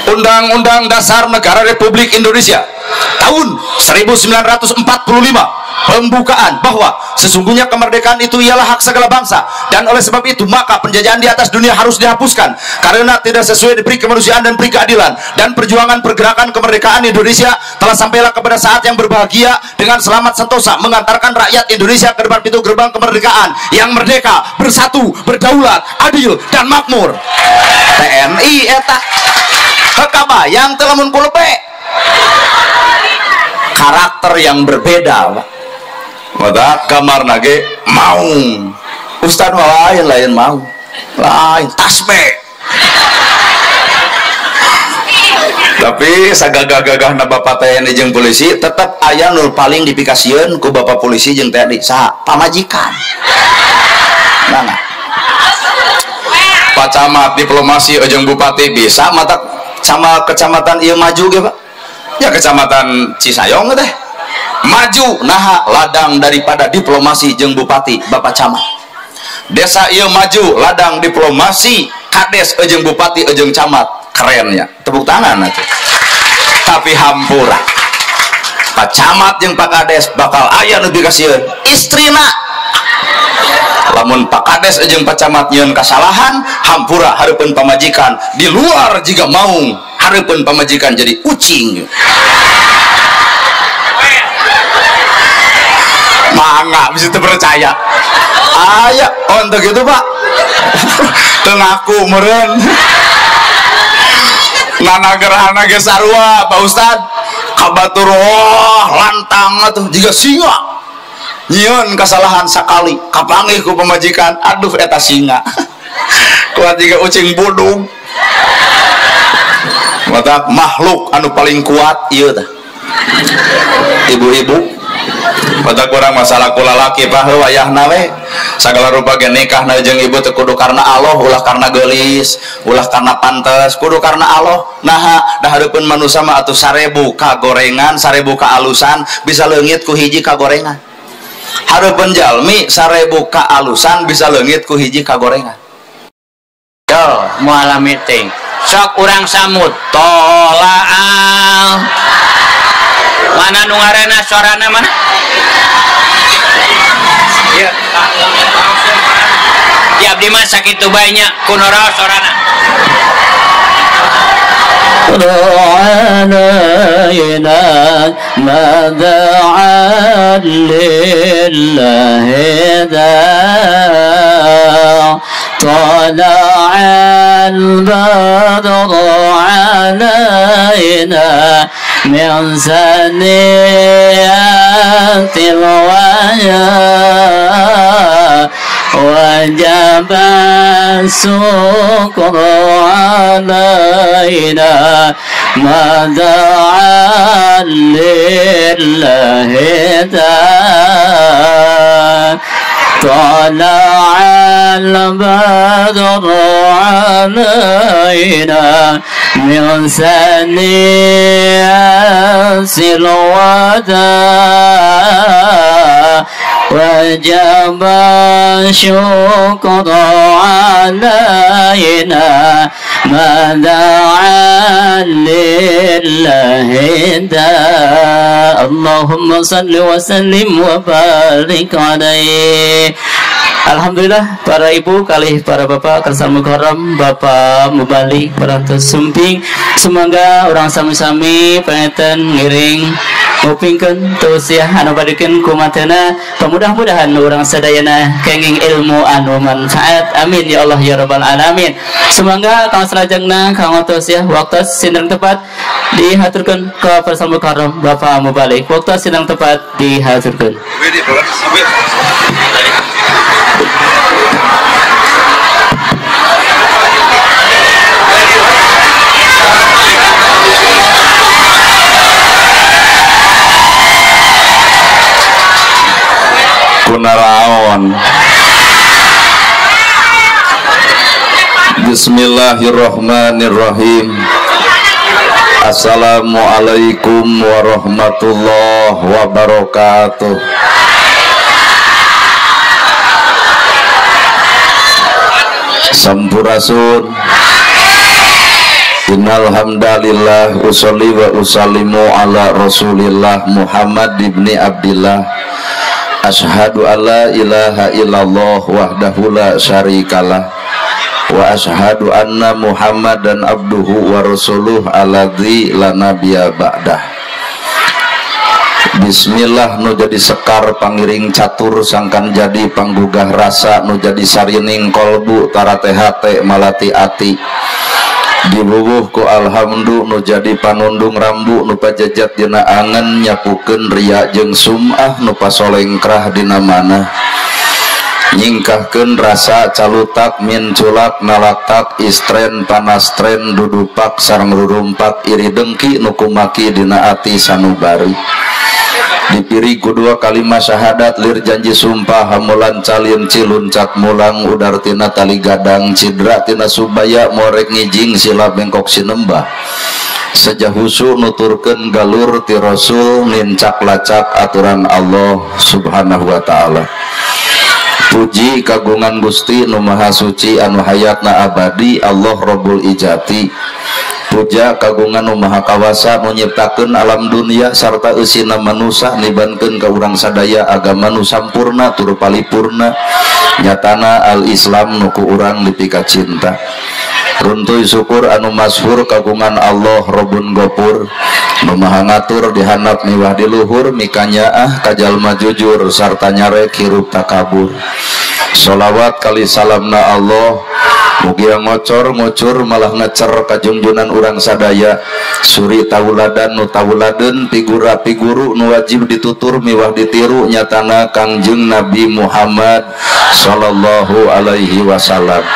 Undang-Undang Dasar Negara Republik Indonesia tahun 1945, pembukaan bahwa sesungguhnya kemerdekaan itu ialah hak segala bangsa, dan oleh sebab itu maka penjajahan di atas dunia harus dihapuskan karena tidak sesuai diberi kemanusiaan dan beri keadilan. Dan perjuangan pergerakan kemerdekaan Indonesia telah sampailah kepada saat yang berbahagia dengan selamat sentosa mengantarkan rakyat Indonesia ke depan pintu gerbang kemerdekaan yang merdeka, bersatu, berdaulat, adil, dan makmur. TNI eta kekabayang teu lamun kulepe, karakter yang berbeda, Pak. Mata kamar nage maung, ustad mah lain, lain mau, lain tasbe. Tapi sagagah-gagahna bapak TNI jeung polisi tetap aya nu paling dipikasieun ku bapak polisi jeung TNI saha? Pamajikan. Nah, Pak Camat diplomasi jeung bupati bisa mata sama kecamatan ieu maju ge, Pak. Ya kecamatan Cisayong teh maju naha ladang daripada diplomasi jeung bupati bapak camat. Desa ieu maju ladang diplomasi kades jeung bupati jeung camat, kerennya tepuk tangan atuh. Tapi hampura Pak Camat jeung Pak Kades bakal aya nu dikasieun istrina. Lamun Pak Kades jeung Pak Camat nyieun kasalahan, hampura hareupeun pamajikan di luar jiga maung, hareupeun pamajikan jadi ucing. Mangga bisa terpercaya. Aya untuk itu Pak. Teu ngaku meureun. Nana gerhana ge sarua Pak Ustad. Ka batur wah lantang atuh jiga singa. Nyieun kasalahan sakali kapanggih ku pamajikan, aduh eta singa. Kuat jiga ucing budug. Mata makhluk anu paling kuat ieu tah. Ibu-ibu mata kurang masalah kula laki Pak wayahna we sagala rupa ge nikahna jeung ibu teu kudu karena Allah, ulah karena geulis, ulah karena pantes, kudu karena Allah. Naha da hareupeun manusa mah atuh 1000 kagorengan, 1000 kaalusan bisa leungit ku hiji kagorengan. Hareupeun jalmi 1000 kaalusan bisa leungit ku hiji kagorengan. Yo moal meeting sok urang samud tolaal. Mana nu ngaranna sorana mana? Ya. Ya abdi mah sakitu bae nya kuno raos sorana. علينا ما دعا لله داع طلع البدر علينا من ثنيات الوداع وجب الشكر علينا ما دعا لله داع طلع البدر علينا من ثنيات الوداع وجب الشكر علينا ما دعا لله داع اللهم صل وسلم وبارك عليه. Alhamdulillah para ibu kalih para bapak kersal mukarram bapak mubalik parantos sumping sumangga urang sami-sami paneten ngiring ngupingkeun tausiah anu badikeun kumatena mudah-mudahan urang sadayana kenging ilmu anu manfaat amin ya Allah ya rabbal alamin. Sumangga kang salajengna kanggo tausiah waktu sinten tepat dihaturkeun ka kersal mukarram bapak mubalik waktu sinten tepat dihaturkeun. Kunaraon. Bismillahirrahmanirrahim. Assalamualaikum warahmatullahi wabarakatuh. Sampurasun. Innal hamdalillah usolli wa usallimu ala Rasulillah Muhammad ibni Abdillah. Asyhadu alla ilaha illallah wahdahu la syarikalah wa asyhadu anna Muhammadan abduhu wa rasuluh alladzi la nabiyya ba'dah. Bismillah nu jadi sekar pangiring catur sangkan jadi panggugah rasa nu jadi sarining kolbu tarate hate malati ati. Dibubuh ku alhamdu nu jadi panundung rambu nu pajejat dina angen nyapukeun ria jeung sum'ah nu pasolengkrah dina manah nyingkahkeun rasa calutak minculak nalaktak istren panastren dudupak sareng rurumpak iri dengki nu kumaki dina ati sanubari. Dipiri ku dua kalimat syahadat lir janji sumpah hamulan calin ciluncat mulang udar tina tali gadang cidra tina subaya morek ngijing sila bengkok sinembah sejahusu nuturkeun galur ti rasul nincak lacak aturan Allah subhanahu wa ta'ala. Puji kagungan Gusti nu maha suci anu hayatna abadi Allah Rabbul Ijati. Puja kagungan nu maha kawasa nu nyiptakeun alam dunia sarta eusina manusa nibankeun ka urang sadaya agama nu sampurna tur palipurna nyatana al-Islam nu ku urang dipika cinta. Runtuy syukur anu masyhur kagungan Allah Rabbun Gopur nu maha ngatur dihandap miwah di luhur mikanyaah ka jalma jujur sarta nyarek hirup takabur. Sholawat kali salamna Allah mugia ngocor ngucur malah ngecer kajungjunan urang sadaya suri tauladan nu tauladeun pigura piguru nu wajib ditutur miwah ditiru nyatana Kangjeng Nabi Muhammad sallallahu alaihi wasallam.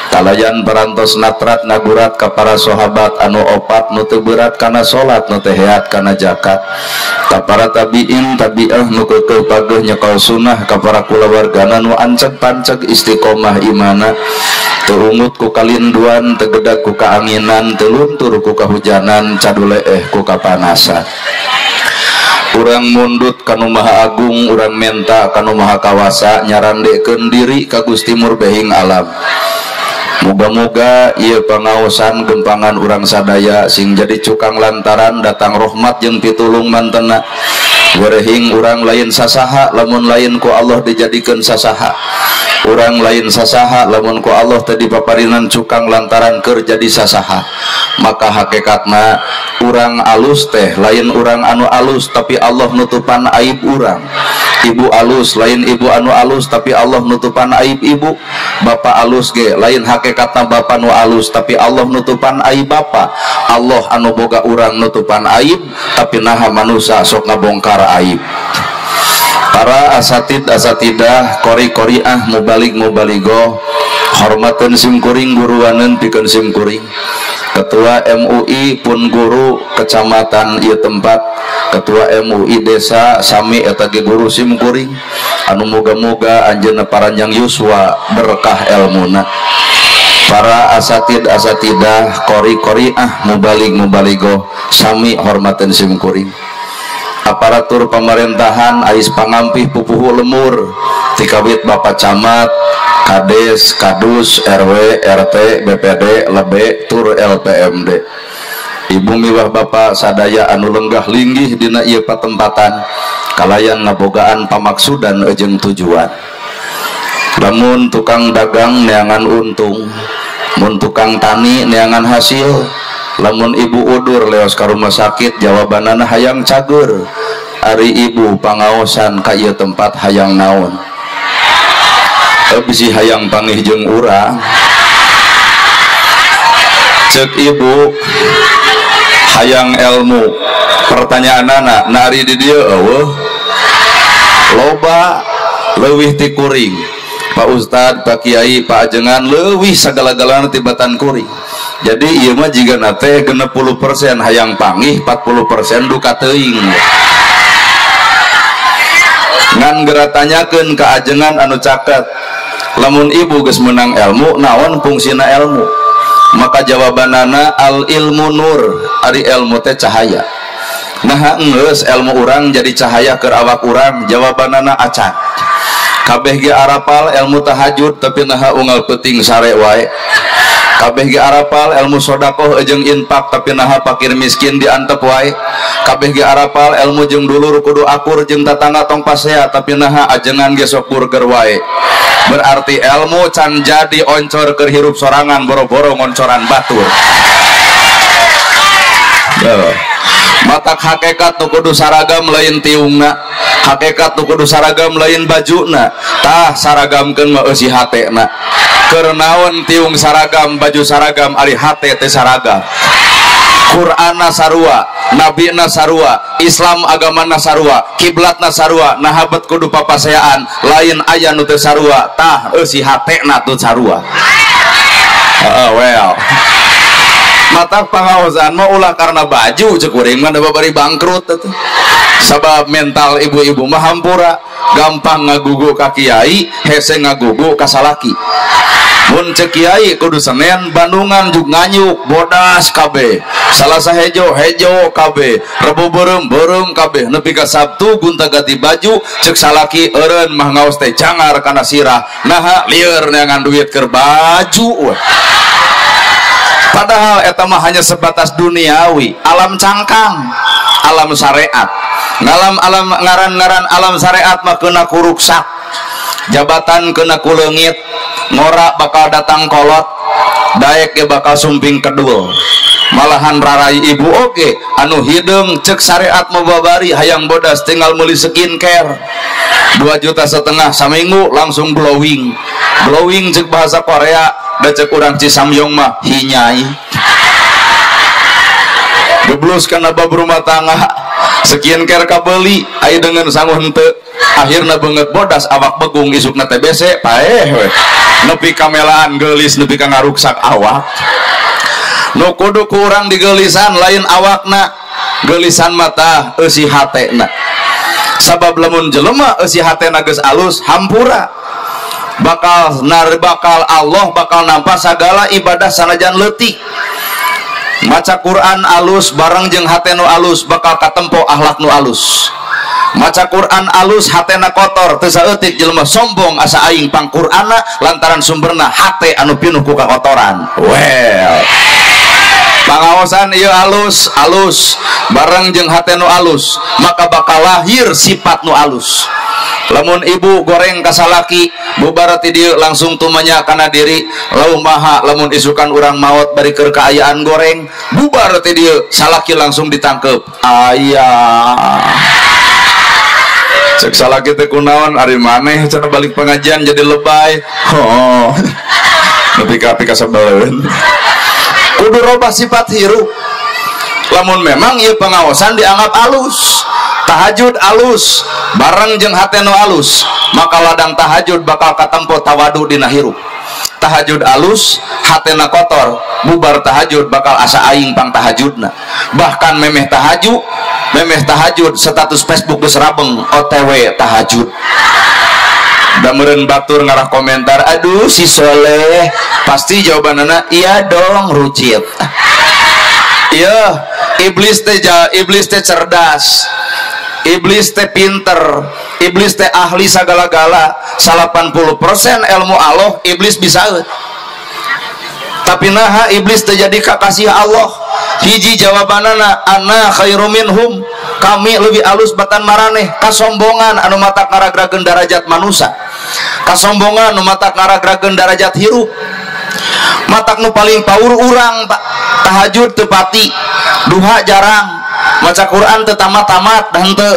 Kalayan parantos natrat nagurat ka para sahabat anu opat nu teu berat kana salat nu teu heat kana zakat ka para tabiin tabiah nu keukeuh pageuh nyekal sunah ka para kulawargana nu anceg panceg istiqomah imana teu ungut ku kalinduan teu gedag ku kaanginan teu luntur ku kahujanan caduleeh ku kapanasan. Urang mundut kanu maha agung urang menta kanu maha kawasa nyarandekeun diri ka Gusti Murbehing alam. Moga-moga ieu pangaosan gempangan urang sadaya sing jadi cukang lantaran datang rahmat jeung pitulung mantena. Werehing urang lain sasaha lamun lain ku Allah dijadikeun sasaha. Urang lain sasaha lamun ku Allah teu dipaparinan cukang lantaran keur jadi sasaha. Maka hakikatna urang alus teh lain urang anu alus tapi Allah nutupan aib urang. Ibu alus lain ibu anu alus tapi Allah nutupan aib ibu. Bapak alus ge lain hakikatna bapak nu alus tapi Allah nutupan aib bapak. Allah anu boga urang nutupan aib tapi naha manusia sok ngabongkar aib. Para asatid asatidah kori koriah mubalik mubaligoh hormateun simkuring guruaneun pikeun simkuring. Ketua MUI pun guru kecamatan ieu tempat, ketua MUI desa sami eta ge guru simkuring anu moga-moga anjeunna paranjang yuswa berkah elmuna. Para asatid asatidah kori koriah mubalik mubaligoh sami hormateun simkuring. Aparatur pemerintahan ais pangampih pupuhu lemur tikawit bapak camat, kades, kadus, RW, RT, BPD, lebe, tur LPMD. Ibu miwah bapak sadaya anu lenggah linggih dina ieu patempatan kalayan ngabogaan pamaksudan ejeng tujuan. Lamun tukang dagang neangan untung, mun tukang tani neangan hasil, lamun ibu udur leos ka rumah sakit jawabanana hayang cager. Ari ibu pangaosan ka ieu tempat hayang naon? Bisi hayang pangih jeung urang. Cek ibu hayang ilmu. Pertanyaanana na ari di dieu eueuh loba leuwih ti kuring. Pak Ustad, Pak Kiai, Pak Ajengan leuwih sagala-galana tibatan kuring. Jadi ieu mah jigana teh 60% hayang pangih, 40% duka teuing. Ngan geura tanyakeun ka ajengan anu caket. Lamun ibu geus meunang ilmu, naon fungsina ilmu? Maka jawabanana al ilmu nur, ari ilmu teh cahaya. Nah geus ilmu urang jadi cahaya keur awak urang, jawabanana acan. Kabeh ge arapal ilmu tahajud tapi naha unggal peuting sare wae. Kabeh ge arapal ilmu sodakoh jeung infak tapi naha pakir miskin diantep wae. Kabeh ge arapal ilmu jeung dulur kudu akur jeung tatangga tong pasea tapi naha ajengan ge sok burger wae. Berarti ilmu can jadi oncor keur hirup sorangan boro-boro ngoncoran batur. Matak hakikat nu kudu saragam lain tiungna, hakikat nu kudu saragam lain bajuna, tah saragamkeun mah eusi hatena. Keur naon tiung saragam, baju saragam, ari hate teh saragam. Qur'anna sarua, nabina sarua, Islam agamana sarua, kiblatna sarua, naha bet kudu papaseaan, lain aya nu teu sarua, tah eusi hatena teu sarua. Heeh, well. Mata pangaosan mah ulah karena baju cek kuring mah da bari bangkrut atuh. Sabab mental ibu-ibu mah hampura, gampang ngagugu ka kiai, hese ngagugu ka salaki. Mun cek kiai kudu Senin Bandungan juk nganyuk bodas kabeh. Salasa hejo hejo kabeh, Rebo beureum beureum kabeh, nepi ka Sabtu gonta-ganti baju cek salaki eureun mah ngaos teh cangar kana sirah. Naha lieur neangan duit keur baju we. Padahal eta mah hanya sebatas duniawi, alam cangkang, alam syariat. Ngalam alam ngaran-ngaran alam syariat mah kena kuruksak, jabatan kena kuleungit, ngora bakal datang kolot, daek ge bakal sumping kedul. Malahan rarai ibu oge anu hideung cek syariat mah babari hayang bodas tinggal meuli skincare 2,5 juta saminggu langsung glowing. Glowing cek bahasa Korea, da cek urang Cisamyong mah hinyai. Geblus kana bab rumah tangga, skincare kabeli aya dengan sangu henteu, akhirna beungeut bodas awak begung isukna TBC paeh we. Nepi kamelaan geulis nepi ka ngaruksak awak. Nu kudu ku urang digeulisan lain awakna, geulisan mata eusi hatena. Sabab lamun jelema eusi hatena geus alus hampura, bakal nar bakal Allah bakal nampa sagala ibadah sanajan leutik. Maca Quran alus bareng jeung hate nu alus bakal katempo akhlak nu alus. Maca Quran alus hatena kotor teu saeutik jelema sombong asa aing pang Qur'ana lantaran sumberna hate anu pinuh ku kakotoran. Well, pangaosan ieu alus alus bareng jeung hate nu alus maka bakal lahir sifat nu alus. Lamun ibu goreng ka salaki bubar ti dieu langsung tumanya kana diri lau maha lamun isukan urang maot bari keur kaayaan goreng bubar ti dieu salaki langsung ditangkep. Aya cek salaki teh kunaon ari maneh cenah balik pengajian jadi lebay. Oh, nepi ka pikasebeleun. Kudu robah sifat hirup. Lamun memang ieu pengawasan dianggap alus, tahajud alus bareng jeung hate nu alus, maka ladang tahajud bakal katempo tawadu dina hirup. Tahajud alus hatena kotor, bubar tahajud bakal asa aing pang tahajudna. Bahkan memeh tahajud status Facebook geus rabeng OTW tahajud. Da meureun batur ngarah komentar, aduh si soleh, pasti jawabanana iya dong rucit. Iya, iblis teh cerdas, iblis teh pinter, iblis teh ahli sagala-gala. 80% ilmu Allah iblis bisa. Tapi naha iblis teh jadi kakasih Allah. Hiji jawabanana ana khairu minhum, kami lebih alus batan maraneh. Kasombongan anu matak ngaragrageun darajat manusa, kasombongan anu matak ngaragrageun darajat hirup. Matak nu paling paur urang Pak, tahajud teu pati, duha jarang, maca Quran teu tamat-tamat dan teu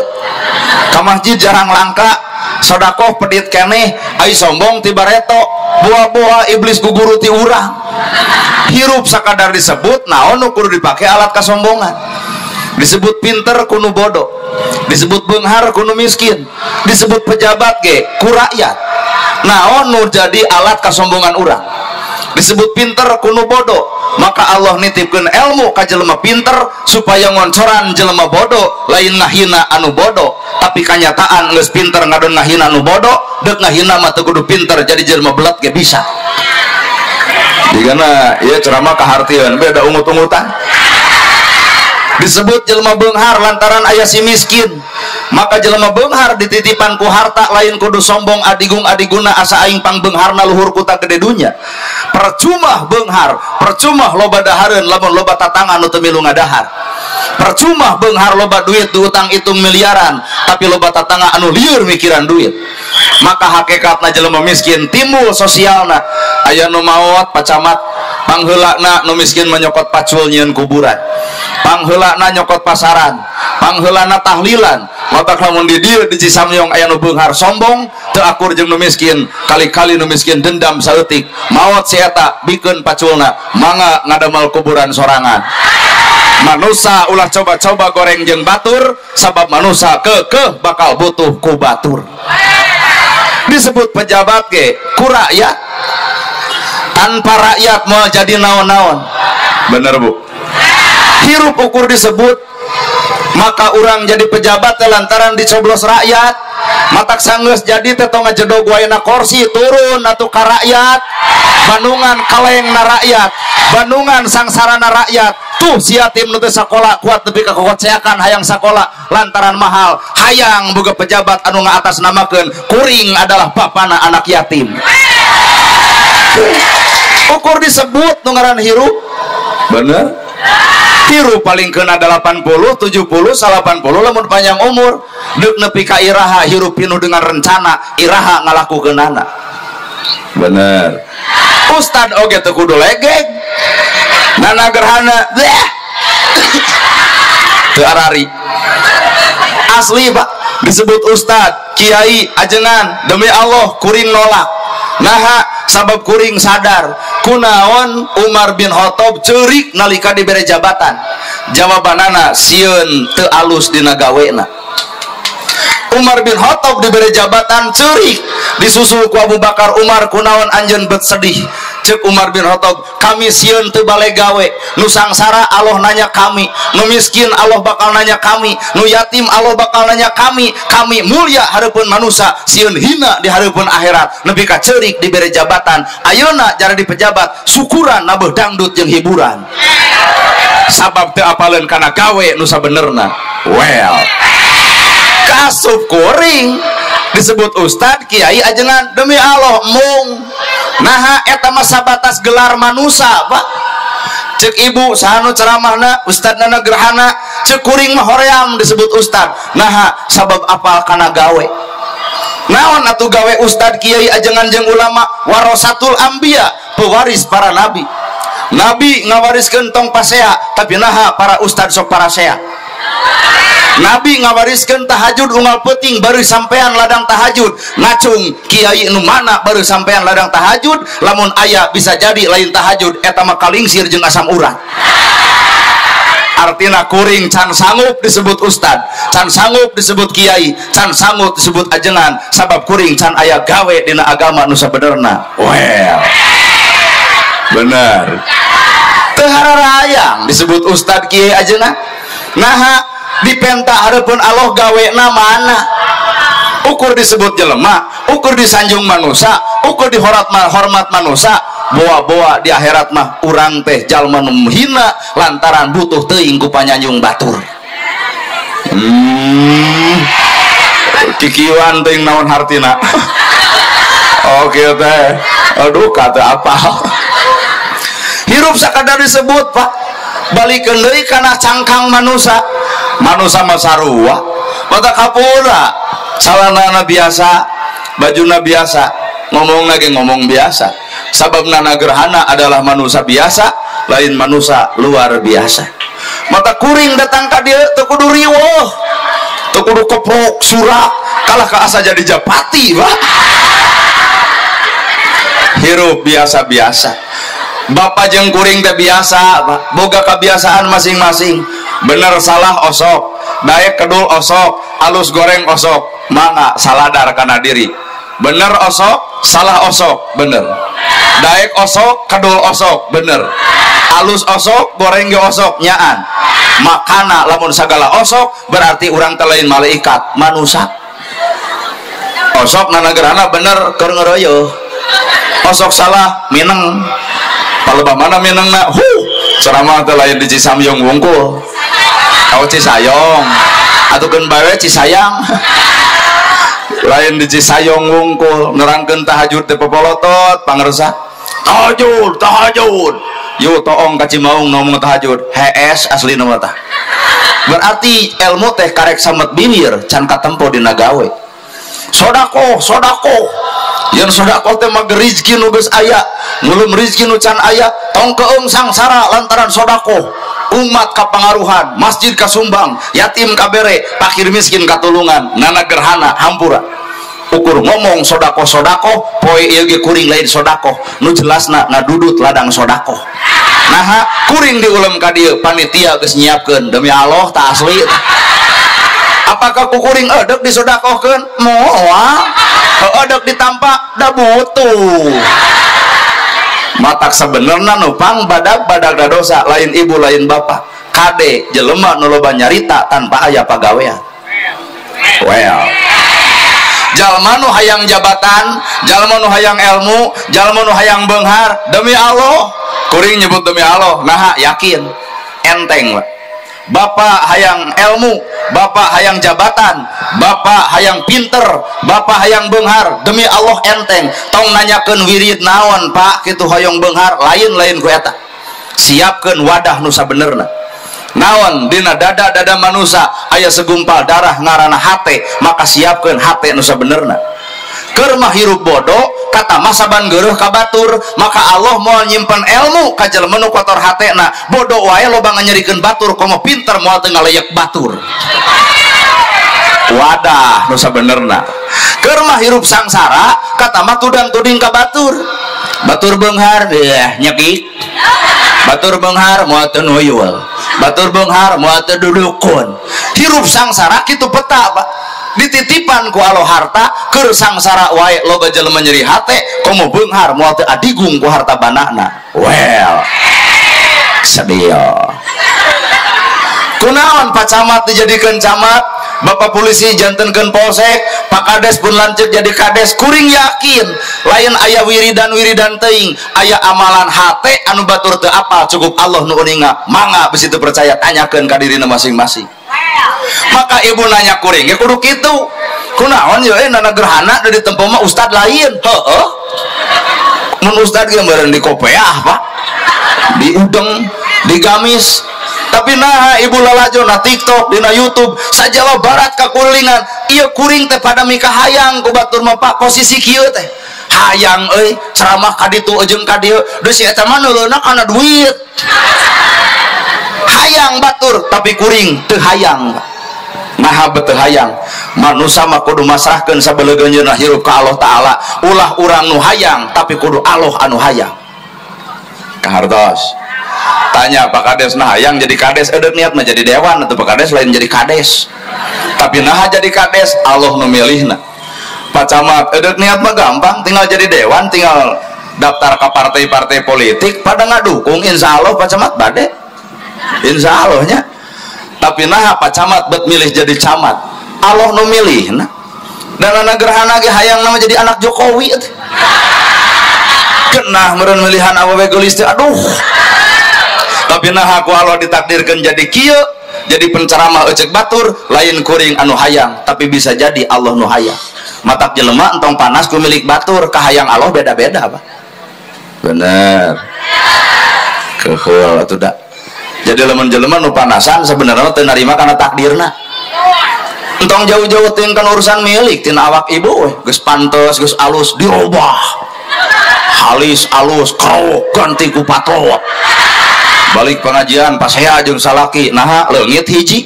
ka masjid jarang langka, sodakoh pedit keneh, ai sombong ti bareto, buah-buah iblis guguru ti urang. Hirup sakadar disebut naon nu kudu dipake alat kasombongan. Disebut pinter kunu bodoh, disebut beunghar kunu miskin, disebut pejabat ge ku rakyat. Naon nu jadi alat kasombongan urang. Disebut pinter kunu bodoh, maka Allah nitipkeun ilmu ka jelema pinter supaya ngoncoran jelema bodoh, lain ngahina anu bodoh, tapi kanyataan geus pinter ngadon ngahina anu bodoh, deuk ngahina mah teu kudu pinter jadi jelema belet ge bisa. Digana ieu ceramah kahartieun beda ungut-ungutan. Disebut jelema beunghar lantaran aya si miskin. Maka jelema beunghar dititipan ku harta lain kudu sombong adigung adiguna asa aing pangbeungharna luhur kuta gede dunya. Percuma beunghar, percuma loba dahareun lamun loba tatangan nu teu milu ngadahar. Percuma beunghar loba duit diutang hitung miliaran tapi loba tatangga anu lieur mikiran duit. Maka hakikatna jelema miskin timbul sosialna. Aya nu maot pacamat, pangheulana nu miskin menyokot pacul nyieun kuburan, pangheulana nyokot pasaran, pangheulana tahlilan. Matak lamun di dieu di Cisamyong aya nu beunghar sombong teu akur jeung nu miskin, kali-kali nu miskin dendam saeutik, maot si eta bikeun paculna, mangga ngadamel kuburan sorangan. Manusa ulah coba-coba goreng jeung batur, sabab manusa kekeh bakal butuh ku batur. Disebut pejabat ge ku rakyat, tanpa rakyat mau jadi naon-naon. Bener bu? Hirup ukur disebut, maka orang jadi pejabat lantaran dicoblos rakyat. Matak sanggeus jadi teh tong ngajedog wae na kursi turun atuh ka rakyat. Bandungan kaleng na rakyat, bandungan sangsarana rakyat. Tuh si yatim nu teu sakola kuat nepi ka kokoceakan hayang sakola lantaran mahal, hayang boga pejabat anu ngaatasnamakeun kuring adalah bapana anak yatim. Ukur disebut nu ngaran hirup. Bener? Hirup paling kena 80, 70, 80 lamun panjang umur. Deuk nepi ka iraha hirup pinuh dengan rencana, iraha ngalakukeunana. Bener. Ustad oge teu kudu legeg. Nana gerhana, bleh. Teu arari. Asli Pak, disebut ustad, kiai, ajengan, demi Allah kuring nolak. Naha sabab kuring sadar kunaon Umar bin Khattab ceurik nalika dibere jabatan. Jawabanana sieun teu alus dina gawena. Umar bin Khattab dibere jabatan ceurik, disusul ku Abu Bakar. Umar kunaon anjeun bet sedih? Cek Umar bin Khattab, kami sieun teu bale gawe, nu sangsara Allah nanya kami, nu miskin Allah bakal nanya kami, nu yatim Allah bakal nanya kami, kami mulia hareupeun manusia, sieun hina di hareupeun akhirat. Nepi ka ceurik dibere jabatan, ayeuna jadi pejabat syukuran nabeuh dangdut jeung hiburan. Sabab teu apaleun kana gawe nu sabenerna. Well, kasup kuring disebut ustad kiai ajengan, demi Allah mung. Naha eta mah sabatas gelar manusa Pak. Cek ibu sanu ceramahna ustadna gerhana, cek kuring mah hoream disebut ustad. Naha sabab apal kana gawe. Naon atuh gawe ustad kiai ajengan jeung ulama? Warasatul anbiya, pewaris para nabi. Nabi ngawariskeun tong pasea, tapi naha para ustad sok parasea. Nabi ngawariskeun tahajud unggal peuting baru sampean ladang tahajud. Ngacung kiai nu mana baru sampean ladang tahajud, lamun aya bisa jadi lain tahajud eta mah kalingsir jeung asam urat. Artina kuring can sanggup disebut ustad, can sanggup disebut kiai, can sanggup disebut ajengan, sabab kuring can aya gawe dina agama nu sabenerna. Well, bener. Teu hararayang disebut ustad kiai ajengan. Naha dipenta hareupeun Allah gawena mana? Ukur disebut jelema, ukur disanjung manusia, ukur dihormat hormat manusia, boa-boa di akhirat mah urang teh jalma nu hina lantaran butuh teuing ku panyanjung batur. Kikieuan teuing naon hartina. Oke teh. Aduh kata apa? Hirup sakadar disebut Pak. Balikeun deui kana cangkang manusia. Manusia mah sarua, mata kapura, salanana biasa, bajuna biasa, ngomong lagi ngomong biasa. Sabab nana gerhana adalah manusia biasa, lain manusia luar biasa. Mata kuring datang ka dieu teu kudu riweuh, teu kudu keprok surak, kalah ka asa jadi japati, Pak. Hirup biasa-biasa. Bapak jeung kuring teh biasa, Pak. Boga kebiasaan masing-masing. Bener salah osok, daek kedul osok, alus goreng osok, mangga saladar kana diri. Bener osok, salah osok, bener. Daek osok, kedul osok, bener. Alus osok, goreng ge osok, nyaan. Makana lamun sagala osok berarti urang teh lain malaikat, manusia. Osok nanagerana bener keur ngeroyoh. Osok salah mineng. Palebah mana minengna? Huh, ceramah teh lain di Cisamyong wungkul. Kau Cisayong atukeun bae Cisayang. Lain di Cisayong wungkul nerangkeun tahajud teh popolotot pangersa. Tahajud, tahajud. Yo toong ka Cimaung ngomong tahajud. HS asli mah tah. Berarti ilmu teh karek samet bibir can katempo dina gawe. Sodakoh, sodakoh. Yen sodakoh teh mah rezeki nu geus aya, mulum rezeki nu can aya, tong keung sangsara lantaran sodakoh. Umat kapangaruhan, masjid kasumbang, yatim kabere, fakir miskin katulungan, nana gerhana hampura. Ukur ngomong sodakoh sodakoh, poe ieu ge kuring lain sodakoh, nu jelasna ngadudut ladang sodakoh. Naha kuring diulem ka dieu, panitia geus nyiapkeun, demi Allah tak asli. Apakah ku kuring edek disodakohkeun? Moal. Edek ditampak da butuh. Matak sebenarnya nupang badak badak da dosa, lain ibu lain bapak. Kade jelema nu loba nyarita tanpa aya pagawean. Well, jalma nu hayang jabatan, jalma nu hayang ilmu, jalma nu hayang beunghar, demi Allah, kuring nyebut demi Allah, naha yakin, enteng lah. Bapak hayang ilmu, bapak hayang jabatan, bapak hayang pinter, bapak hayang beunghar, demi Allah enteng. Tong nanyakeun wirid naon pak kitu hayang beunghar, lain-lain ku eta. Siapkeun wadah nu sabenerna. Naon dina dada-dada manusia aya segumpal darah ngaranna hate, maka siapkeun hate nu sabenerna. Keur mah hirup bodoh kata masaban geureuh ka batur, maka Allah moal nyimpen ilmu ka jelema nu kotor hatena. Bodoh wae loba nganyerikeun batur, komo pinter moal teu ngaleyek batur. Wadah nu sabenerna. Keur mah hirup sangsara kata mah tudang-tuding ka batur. Batur beunghar deuh nyekik. Batur beunghar moal teu nuyul. Batur beunghar moal teu dudukun. Hirup sangsara kitu peta, Pak. Dititipan ku Allah harta keur sangsara wae loba jelema nyeri hate, komo beunghar moal teu adigung ku harta banana. Well, sedih. Kunaon Pak Camat dijadikeun camat, Bapak polisi jantenkeun polsek, Pak Kades pun lanceuk jadi kades, kuring yakin lain aya wiridan-wiridan teuing, aya amalan hate anu batur teu apal, cukup Allah nu uninga. Mangga bisi teu percaya tanyakeun ka dirina masing-masing. Maka ibu nanya kuring ge kudu kitu. Kunaon ye nana gerhana da ditempo mah ustad lain. Heueuh. Mun ustad ge meureun di kopeah, Pak. Di udeng, di gamis. Tapi nah ibu lalajo na TikTok, dina YouTube, sa Jawa Barat kakulingan, ieu kuring teh pada mikahayang ku batur mah Pak posisi kieu teh. Hayang euy ceramah ka ditu jeung ka dieu, deui si eta mah neuleuna kana duit. Hayang batur tapi kuring teu hayang. Maha beteu hayang. Manusa mah kudu masrahkeun sabeleugeunyeuna hirup ka Allah Taala. Ulah urang nu hayang tapi kudu Allah anu hayang. Kahartos. Tanya Pak Kades, nah hayang jadi kades, edek niat mah jadi dewan atau Pak Kades lain jadi kades. Tapi nah jadi kades Allah nu milihna. Pak Camat, edek niat mah gampang, tinggal jadi dewan, tinggal daftar ke partai-partai politik, pada ngadukung insya Allah Pak Camat bade. Insya Allahnya. Tapi nah Pak Camat bet milih jadi camat, Allah nu milihna. Dan anak gerhana ge hayang nama jadi anak Jokowi. Kenah meureun milihan awewe geulis teh, aduh. Tapi nah aku Allah ditakdirkan jadi kieu, jadi penceramah ecek batur, lain kuring anu hayang, tapi bisa jadi Allah nu hayang. Matak jelema entong panas ku milik batur, kahayang Allah beda-beda, Pak. Bener. Keheul atuh da. Jadi lamun jelema nu panasan sebenarnya teu narima kana takdirna. Entong jauh-jauh teuing kana urusan milik tina awak ibu we, geus pantes, geus alus dirobah. Halis alus kerok ganti ku patrot. Balik pengajian pasea jeung salaki, naha leungit hiji.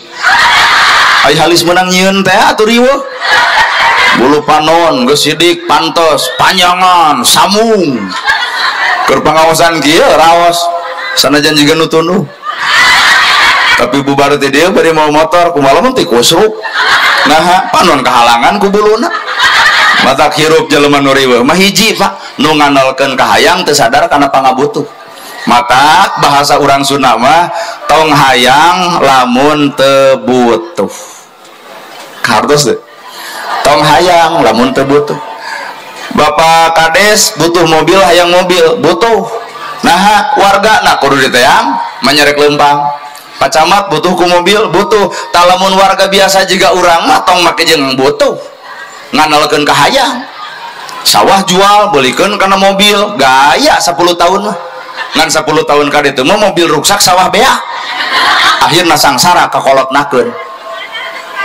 Ai halis meunang nyieun teh atuh riweuh. Bulu panon geus sidik pantes, panjangan, samung. Keur pangaosan kieu raos, sanajan jiga nu tunduh. Tapi bubar teh dieu bari mau motor, kumaha mun teh kusruk. Naha panon kahalangan ku buluna. Matak hirup jelema nu riweuh mah hiji, Pak, nu ngandalkeun kahayang teu sadar kana pangabutuh. Matak bahasa urang Sunda mah tong hayang lamun teu butuh. Kartos teu? Tong hayang lamun teu butuh. Bapak Kades butuh mobil, hayang mobil, butuh. Naha warga nah kudu diteang manyerek leumpang. Pak Camat butuh ku mobil, butuh. Talamun warga biasa juga urang mah tong make jeung butuh. Ngandalkeun kahayang. Sawah jual, belikeun kana mobil, gaya 10 tahun mah. Ngan 10 tahun ka ditu mah mobil ruksak sawah beak. Akhirna sangsara kakolotnakeun.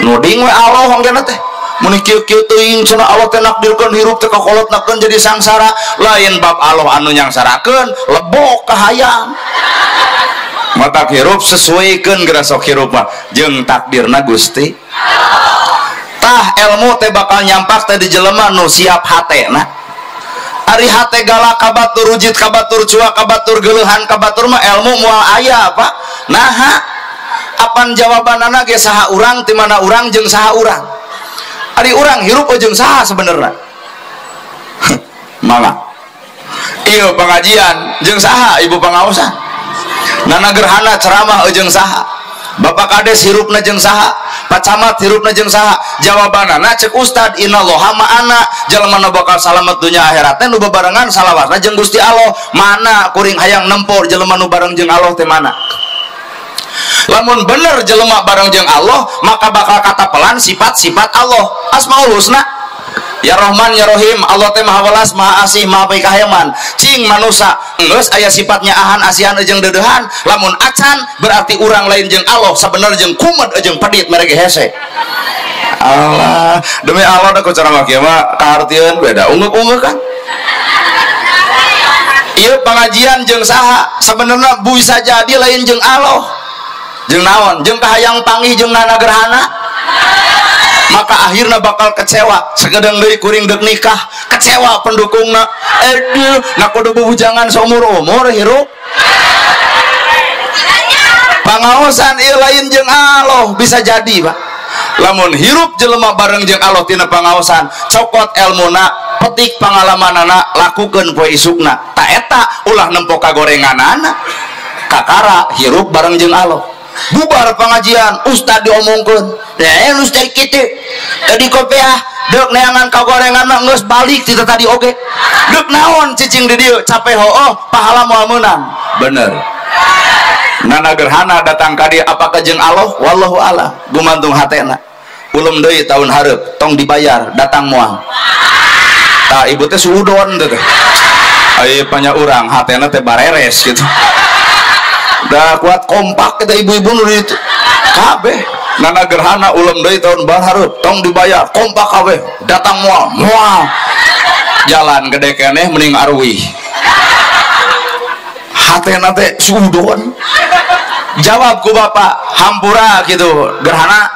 Nuding we Allah hongkena teh. Mun kieu-kieu teuing cenah Allah teh nakdirkeun hirup teh kakolotnakeun jadi sangsara. Lain bab Allah anu nyangsarakeun, lebok kahayang. Matak hirup sesuaikeun geura sok hirup mah jeung takdirna Gusti. Tah ilmu teh bakal nyampak teh di jelema nu siap hatena. Ari hate galak ka batur rujit ka batur cuak ka batur geuleuhan ka batur mah ilmu moal aya Pak. Naha apan jawabanana ge saha urang ti mana urang jeung saha urang. Ari urang hirup jeung saha sebenarna? Mangga. Ieu pengajian jeung saha ibu pangaosan? Nana gerhana ceramah jeung saha? Bapak Kades hirupna jeung saha? Pak Camat hirupna jeung saha? Jawabanana cek ustad innallaha ma'ana, jalma nu bakal salamet dunya akhiratna nu bebarengan salawatna jeung Gusti Allah. Mana kuring hayang nempo jelema nu bareng jeung Allah teh mana? Lamun bener jelema bareng jeung Allah, maka bakal katapelan sifat-sifat Allah. Asmaul Husna. Ya Rahman ya Rahim, Allah teh Maha Welas, Maha Asih, Maha Pikahayaman. Cing manusa geus aya sifatnya ahan asihan jeung deudeuhan. Lamun acan berarti urang lain jeung Allah, sabenerna jeung kumed jeung pedit mere ge hese. Allah, demi Allah da ku ceramah kieu mah kahartieun beda ungeuk-ungeuk kan. Ieu pangajian jeung saha? Sabenerna bisa jadi lain jeung Allah. Jeung naon? Jeung kahayang panggih jeung nana gerhana. Maka akhirnya bakal kecewa. Sekedang deui kuring deuk nikah, kecewa pendukungna. Aduh, na kudu bubujangan seumur-umur hirup. Pangaosan ieu lain jeung Allah bisa jadi, Pak. Lamun hirup jelema bareng jeung Allah tina pangaosan, cokot elmuna, petik pangalamanana, lakukeun poe isukna. Ta eta ulah nempo kagorenganana. Kakara hirup bareng jeung Allah. Bubar pengajian, ustad diomongkeun. Lain ustad kitu. Tadi kopiah deuk neangan kagorengan mah geus balik ti tadi oge. Deuk naon cicing di dieu capek hooh pahala moal meunang. Bener. Nana gerhana datang ka dieu apakah jeung Allah? Wallahu a'lam. Gumantung hatena. Ulum deui tahun hareup tong dibayar datang moal. Tah ibu teh suudon teh. Aya panya urang hatena teh bareres gitu. Dah kuat kompak kita ibu-ibu nu ditu. Kabeh nana gerhana ulem deui tahun bahareup tong dibayar kompak kabeh datang moal moal jalan gede keneh mending arwih hatena teh suudon. Jawab ku bapak hampura gitu gerhana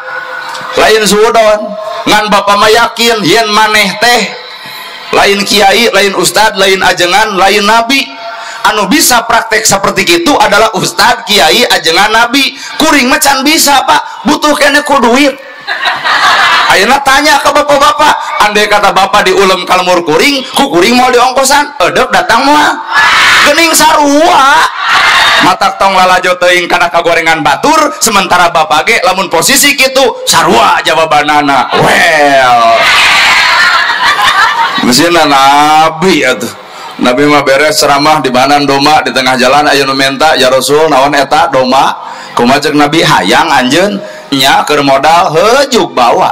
lain suudon ngan bapak mah yakin yen maneh teh lain kiai lain ustad lain ajengan lain nabi. Anu bisa praktek seperti itu adalah ustad, kiai, ajengan, nabi. Kuring mah can bisa Pak, butuh kene ku duit. Ayeuna tanya ke bapak-bapak, andai kata bapak diulem ka lemur kuring, ku kuring mau diongkosan, edep datang moal. Geuning sarua. Matak tong lalajo teuing kana kagorengan batur, sementara bapak ge lamun posisi kitu sarua jawabanana. Well. Mesinna nabi atuh. Nabi mah beres ceramah di banan doma di tengah jalan aya nu menta ya Rasul naon eta doma kumaha ceuk Nabi hayang anjeun nya keur modal heujuk bawa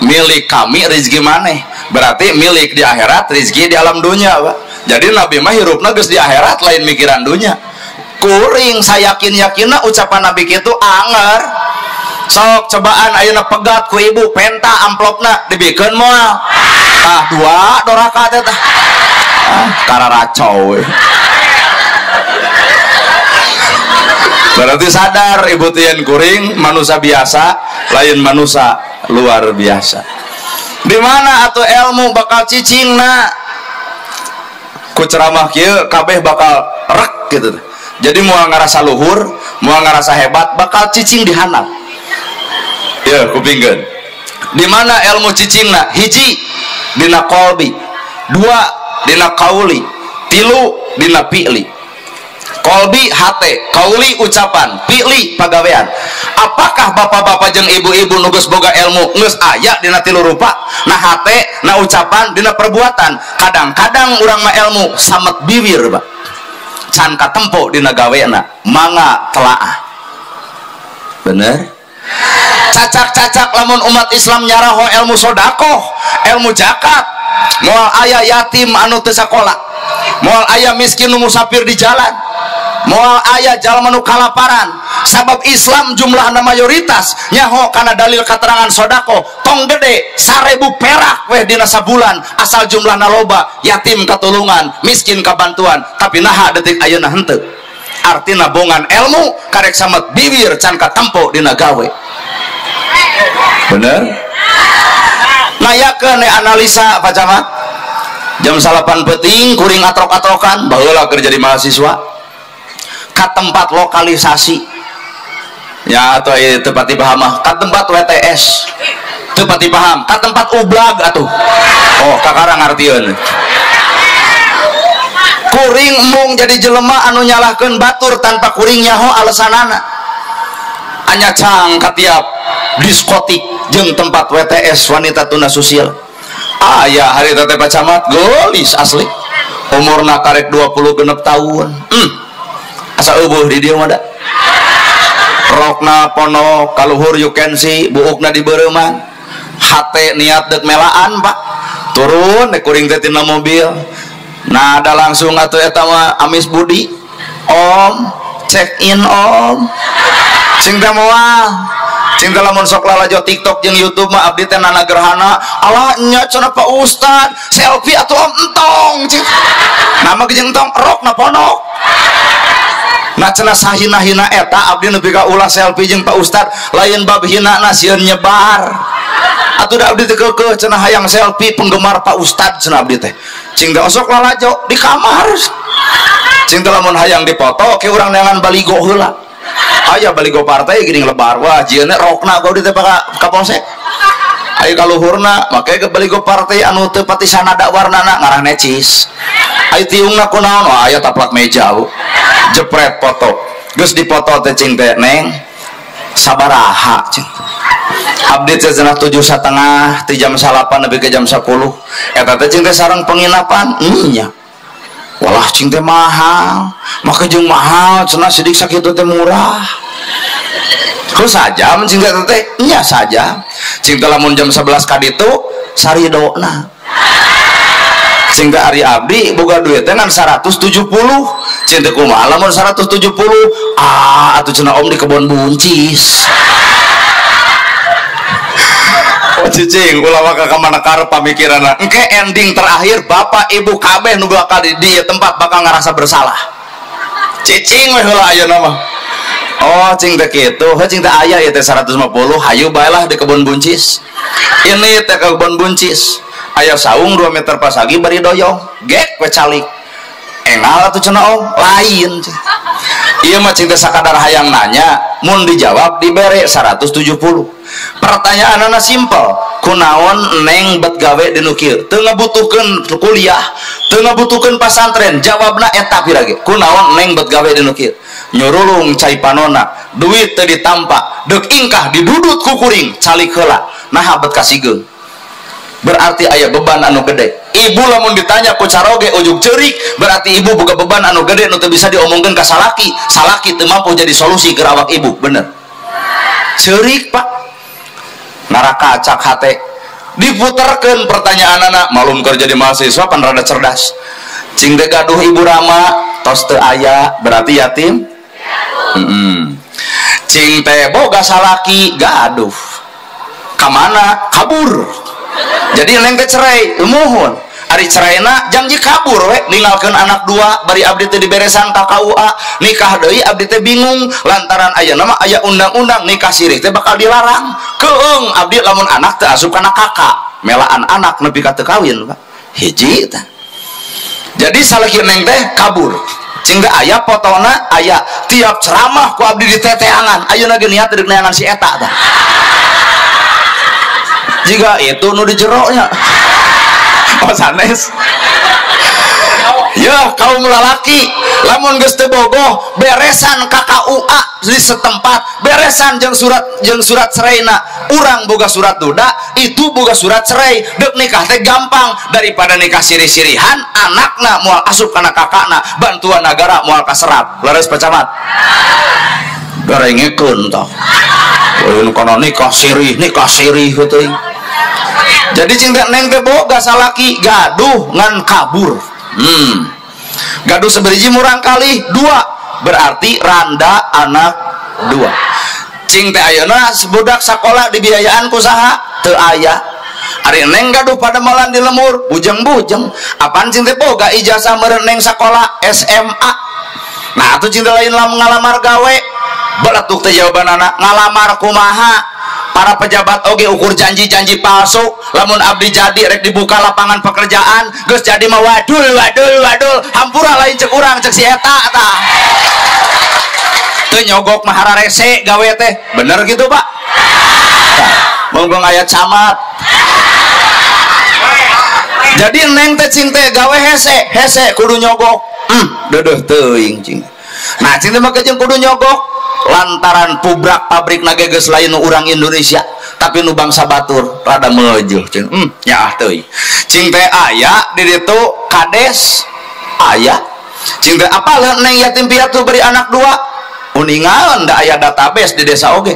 milik kami rezeki maneh berarti milik di akhirat rezeki di alam dunia Pak. Jadi Nabi mah hirupna geus di akhirat lain mikiran dunia. Kuring sayakin-yakinna ucapan Nabi kitu anger. Sok cobaan ayeuna pegat ku ibu penta amplopna dibikeun moal. Tah dua doraka teh tah. Ah, kararacau we. Berarti sadar ibu tien kuring manusia biasa lain manusia luar biasa. Di mana atuh ilmu bakal cicingna? Ku ceramah kieu kabeh bakal rek gitu. Jadi moal ngarasa luhur, moal ngarasa hebat, bakal cicing di handap. Ya, kupingkeun. Di mana ilmu cicingna? Hiji dina qalbi, dua dina kauli, tilu dina fi'li. Qalbi hate, kauli ucapan, fi'li pagawean. Apakah bapak-bapak jeung ibu-ibu nu geus boga ilmu geus aya dina tilu rupa? Na hate, na ucapan, dina perbuatan. Kadang-kadang urang mah ilmu samet bibir, Pak. Can katempo dina gawena, mangga telaah. Bener? Cacak-cacak lamun umat Islam nyaraho ilmu sodakoh, ilmu zakat, moal aya yatim anu teu sakola, moal aya miskin nu musafir di jalan, moal aya jalma nu kalaparan. Sabab Islam jumlahna mayoritas nyaho kana dalil keterangan sodakoh tong gede 1000 perak weh dina sabulan asal jumlahna loba, yatim katulungan, miskin kabantuan. Tapi naha detik ayeuna henteu. Artina bongan ilmu karek samet bibir can katempo dina gawe. Bener? Layakeun analisa Pak Camat. Jam 9 peuting kuring atrok-atrokan baheula keur jadi mahasiswa ka tempat lokalisasi ya atau tempat dipaham mah ka tempat WTS tempat dipaham ka tempat ublag atuh. Oh kakara ngartieun. Kuring embung jadi jelema anu nyalahkeun batur tanpa kuring nyaho alesanana. Anya cang ka tiap diskotik jeung tempat WTS wanita tuna susil. Aya hari teh Pak Camat geulis asli. Umurna karek 26 tahun. Asa eueuh di dieu mah da. Rokna ponok kaluhur you can see, buukna dibeureuman. Hate niat deuk melaan Pak. Turun kuring teh tina mobil. Nah ada langsung atuh eta mah Amis Budi. Om, check in om. Cing teh moal. Cing teh lamun sok lalajo TikTok jeung YouTube mah abdi teh nana gerhana. Alah nya cenah Pak Ustad, selfie atuh om entong cing. Nama ge jeung entong rokna ponok. Nah cenah sahina-hina eta abdi nepi ka ulah selfie jeung Pak Ustad, lain bab hinana sieun nyebar. Atuh da abdi teh keukeuh cenah hayang selfie penggemar Pak Ustad cenah abdi teh. Cing teh osok lalajo di kamar. Cing teh lamun hayang dipoto ke urang neangan baligo heula. Aya baligo partai geuning lebar wah jieunna rokna ku abdi teh ka polsek. Ayo kaluhurna make ke baligo partai anu teu pati sanada warnana ngarah necis. Ayo tiungna kunaon wah aya taplak meja. Jepret foto. Geus dipoto teh cing teh neng sabaraha cing. Abdi teh cenah 7.30 ti jam 9 nepi ka jam 10. Eta teh cing teh sareng penginapan nya. Walah cing teh mahal. Make jeung mahal cenah sidik sakitu teh murah. Ku sajam cing teh teh nya sajam. Cing teh lamun jam 11 ka ditu saridona. Cing teh ari abdi boga duit teh ngan 170. Cing teh kumaha lamun 170 ah atuh cenah om di kebon buncis. Oh cicing ulah waka ka mana karep pamikiranna. Engke ending terakhir bapak ibu kabeh nu bakal di dieu tempat bakal ngarasa bersalah. Cicing we heula ayeuna mah. Oh cing teh kitu, heuh cing teh aya ieu teh 150 hayu bae lah di kebon buncis. Ini teh kebon buncis. Aya saung 2 meter pasagi bari doyong, gek we calik. Engal atuh cenah om, lain. Ieu mah cing teh sakadar hayang nanya, mun dijawab dibere 170. Pertanyaanana simpel, kunaon neng bet gawe di nu kieu? Teu ngabutuhkeun kuliah, teu ngabutuhkeun pasantren, jawabna eta pira ge. Kunaon neng bet gawe di nu kieu? Nyurulung cai panona, duit teu ditampa, deuk ingkah didudut ku kuring, calik heula. Naha bet kasigeung? Berarti aya beban anu gede. Ibu lamun ditanya ku caroge ujug ceurik, berarti ibu boga beban anu gede nu teu bisa diomongkeun ka salaki. Salaki teu mampu jadi solusi keur awak ibu, bener. Ceurik Pak. Naraka acak hate. Diputerkeun pertanyaanana, malum keur jadi mahasiswa pan rada cerdas. Cing teh gaduh ibu rama tos teu aya, berarti yatim. Cing teh boga salaki gaduh. Ka mana? Kabur. Jadi neng teh cerai, muhun. Ari ceraina janji kabur we, ninggalkeun anak dua, bari abdi teh diberesan ka KUA, nikah deui abdi teh bingung lantaran ayeuna mah aya undang-undang nikah sirih teh bakal dilarang. Keung abdi lamun anak teh asup kana kakak, melaan anak nepi ka teu kawin, Pak. Hiji tah. Jadi salaki neng teh kabur. Cing teh aya potona aya tiap ceramah ku abdi diteteangan, ayeuna ge niat deuk neangan si eta tah. Jika itu nu di jeroknya. Oh sanes. Ya kaum lalaki lamun geus teu bogoh beresan KKUA di setempat, beresan jeung surat ceraina. Urang boga surat duda, itu boga surat cerai. Deuk nikah teh gampang daripada nikah sirih-sirihan, anakna moal asup kana kakakna, bantuan negara moal kaserap. Leres Pak Camat? Garengekeun toh. Lain kana nikah sirih teuing. Jadi cing teh neng teh boga salaki gaduh ngan kabur. Gaduh seberiji murang kali dua, berarti randa anak dua. Cing teh ayeuna budak sakola dibiayaan ku saha? Teu aya. Ari neng gaduh padamelan di lemur, bujeng-bujeng. Apaan cing teh boga ijazah meureun neng sakola SMA. Nah atuh cing teh lain lamun ngalamar gawe, beletuk teh jawabanana, ngalamar kumaha? Para pejabat oge ukur janji-janji palsu, lamun abdi jadi rek dibuka lapangan pekerjaan, geus jadi mah wadul wadul wadul, hampura lain cek urang cek si eta tah. Teu nyogok mah hararese gawe teh, bener gitu Pak? Monggo aya camat. Jadi neng teh cing teh gawe hese, hese kudu nyogok. Deudeuh teuing cing. Nah cing teh mah jeung kudu nyogok lantaran pubrak pabrik nage geus lain nu urang Indonesia tapi nu bangsa batur rada meujeuh cing. Nyaah teuing. Cing teh aya di ditu kades aya. Cing teh apal neng yatim piatu beri anak dua, uningaeun da aya database di desa oge.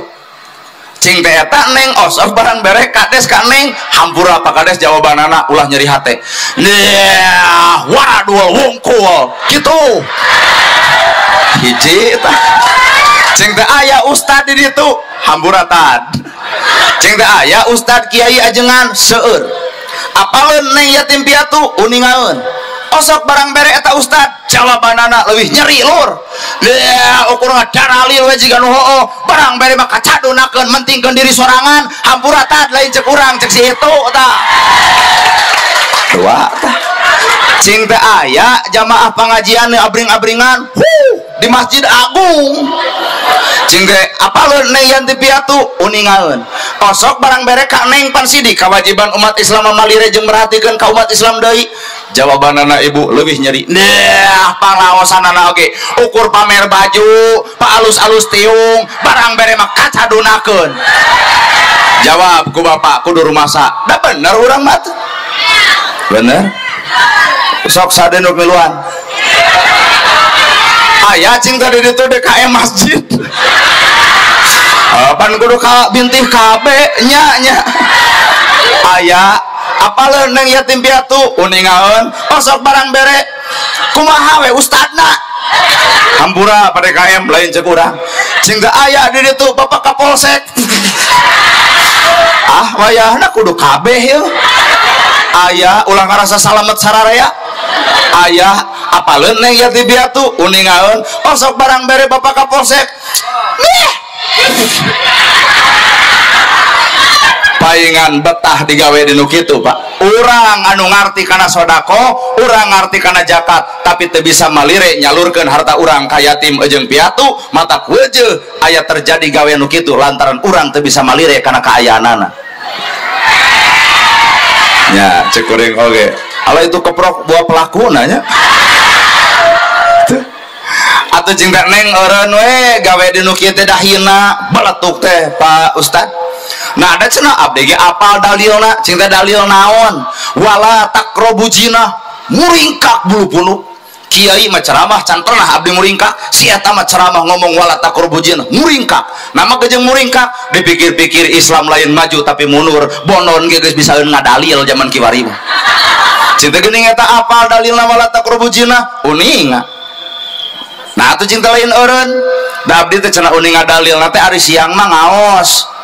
Cing teh eta neng osok barang bere kades ka neng, hampura Pak Kades jawabanana ulah nyeri hate. Nah, waduh wungkul kitu. Hiji tah. Cing teh aya ustad di ditu, hampura tad. Cing teh aya ustad kiai ajengan seueur. Apaleun neng yatim piatu uningaeun. Osok barang bere eta ustad, jawabanana leuwih nyeri lur. Leuh ukur ngadaralil we jiga nu hooh, barang bere mah kacadunakeun mentingkeun diri sorangan, hampura tad lain cek urang cek si itu tah. Dua tah. Cing teh aya jamaah pengajian abring-abringan, di Masjid Agung. Cing teh apaleun neng yatim piatu uningaeun. Osok barang bere ka neng pan sidik kewajiban umat Islam malire jeung merhatikeun ka umat Islam deui. Jawabanana ibu leuwih nyeri. Nah, pangraosanana oge ukur pamer baju, paalus-alus tiung, barang bere mah kacadunakeun. Jawab ku bapak kudu rumasa. Da bener urang mah teh. Bener? Sok saden nu miluan. Aya cing tadi ditu DKM masjid. Pan kudu ka bintih KB nya nya. Aya apaleun neng yatim piatu uningaeun osok barang bere kumaha we ustadna. Hampura pa DKM lain cek urang. Cing teh aya di ditu bapak Kapolsek. Ah wayahna kudu kabeh yeuh. Aya ulah ngarasa salamet sararea. Aya apaleun neng yatim piatu uningaeun osok barang bere bapak Kapolsek. Nih. Paingan betah digawe di nu kitu Pak. Urang anu ngarti kana sodako, urang ngarti kana zakat, tapi teu bisa malire nyalurkeun harta urang ka yatim jeung piatu, matak weujeuh aya terjadi gawe nu kitu lantaran urang teu bisa malire kana kaayaanana. Nya cek kuring oge. Ala itu keprok buah pelakuna nya. Atuh jeung teh neng eureun we gawe di nu kieu teh dahina beletuk teh Pak Ustad. Nah ada cenah abdi ge apal dalilna, cing teh dalil naon? Wala taqrabu zina, muringkak bulu punuk. Kiai mah ceramah can pernah abdi muringkak, si eta mah ceramah ngomong wala taqrabu zina, muringkak. Nama gejeng muringkak, dipikir-pikir Islam lain maju tapi mundur, bonon ge geus bisa ngadalil zaman kiwari mah. Cing teh geuning eta apal dalilna wala taqrabu zina, uninga. Nah atuh cing teh lain eureun, da abdi teh cenah uninga dalilna teh ari siang mah ngaos.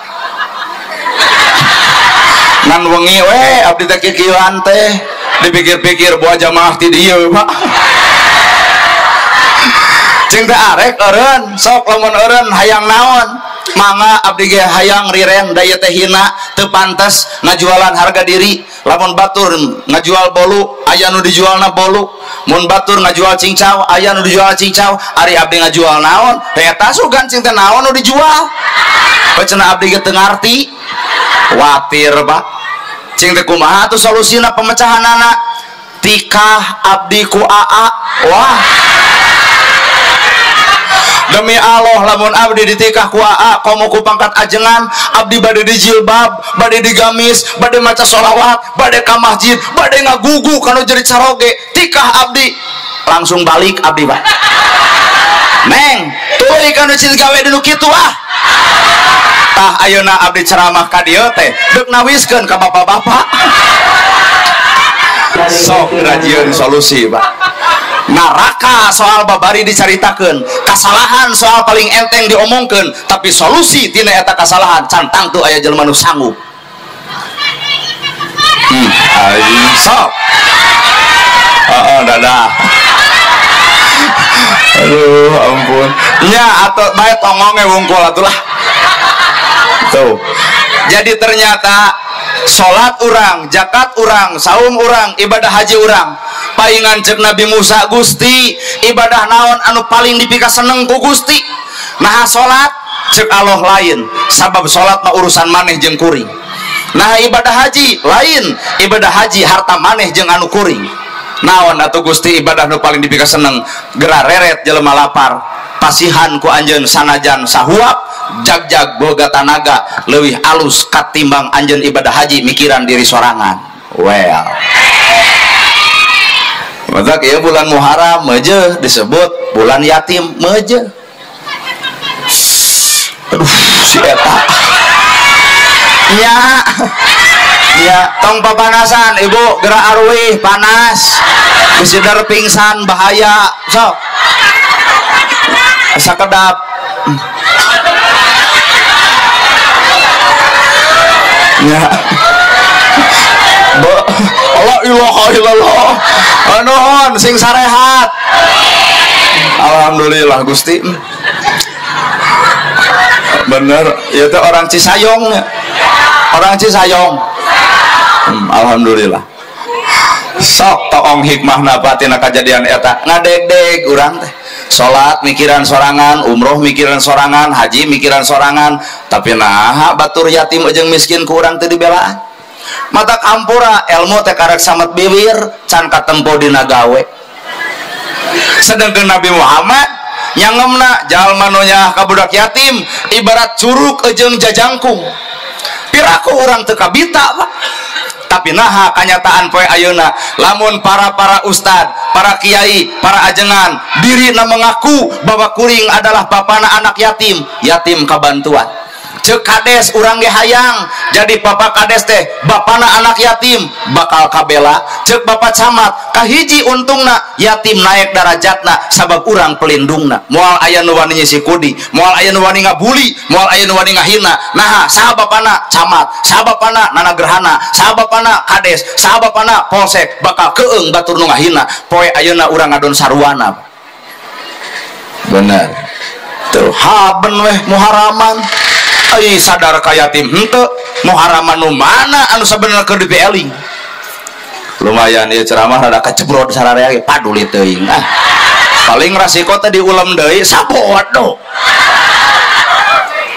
Ngan wengi we abdi teh kikieuan teh dipikir-pikir buah jamaah ti dieu Pak. Cing teh arek eureun, sok lamun eureun hayang naon? Mangga abdi ge hayang riren da ieu teh hina, teu pantes ngajualan harga diri. Lamun batur ngajual bolu, aya nu dijualna bolu. Mun batur ngajual cincau, aya nu dijual cincau. Ari abdi ngajual naon? Eta sugan cing teh naon nu dijual? Cenah abdi ge teu ngarti. Watir Pak. Cing teh kumaha atuh solusina pemecahanana? Tikah abdi ku AA. Wah. Demi Allah lamun abdi ditikah ku AA komo ku pangkat ajengan, abdi bade dijilbab, bade digamis, bade maca sholawat, bade ka masjid, bade ngagugu kanu jadi caroge, tikah abdi langsung balik abdi Pak. Neng, tuluy kanu cing gawe di nu kitu ah. Tah ayeuna abdi ceramah ka dieu teh deuk nawiskeun ka bapak-bapak. Sok rajieun solusi, Pak. Neraka soal babari dicaritakeun, kasalahan soal paling enteng diomongkeun, tapi solusi tina eta kasalahan can tangtu aya jelema nu sanggup. Aing sok. Heeh, dadah. Aduh, ampun. Nya atuh bae tongonge wungkul atulah. Tuh. Jadi ternyata salat urang, zakat urang, saum urang, ibadah haji urang. Paingan cek Nabi Musa, Gusti, ibadah naon anu paling dipikaseneng ku Gusti? Nah salat cek Allah lain, sabab salat mah urusan maneh jeung kuring. Nah ibadah haji lain, ibadah haji harta maneh jeung anu kuring. Naon atuh Gusti ibadah nu paling dipikaseneng? Geura reret jelema lapar, pasihan ku anjeun sanajan sahuap, jag-jag boga tanaga leuwih alus katimbang anjeun ibadah haji mikiran diri sorangan. Well, matak ieu bulan Muharram meuje disebut bulan yatim meuje. Aduh si eta. Nya. Ya, tong papanasan ibu gerak arwih panas. Bisi der pingsan bahaya. Sok. Sakedap. Ya. La ilaha illallah. Nuhun sing sarehat. Alhamdulillah Gusti. Bener, ieu teh orang Cisayong ya. Orang Cisayong. Alhamdulillah. Sok toong hikmahna tina kajadian eta. Ngadegdeg urang teh. Salat mikiran sorangan, umroh mikiran sorangan, haji mikiran sorangan, tapi naha batur yatim jeung miskin ku urang teu dibelaan. Mata kampura ilmu teh karek samet bibir can katempo dina gawe. Sedangkan Nabi Muhammad nyangemna jalma nu nyaah ka budak yatim ibarat curug jeung jajangkung. Piraku urang teu kabita, Pak. Tapi naha kanyataan poe ayeuna lamun para ustad, para kiai, para ajengan dirina mengaku bahwa kuring adalah bapana anak yatim, yatim kabantuan. Ceuk kades urang ge hayang jadi bapak kades teh bapana anak yatim bakal kabela. Ceuk bapak camat kahiji untungna yatim naik darajatna sabab urang pelindungna. Moal aya nu wani nyisi kudi, moal aya nu wani ngabuli, moal aya nu wani ngahina. Naha saha bapana camat, saha bapana nana gerhana, saha bapana kades, saha bapana polsek bakal keung batur nu ngahina. Poe ayeuna urang ngadon saruana. Bener. Tuh haben weh muharaman. Ai sadar ka yatim henteu muharaman nu mana anu sabenerna keur dipieling. Lumayan ieu ceramah rada kacebrod sararea ge paduli teuing. Ah. Paling rasiko teh diulem deui sabodo.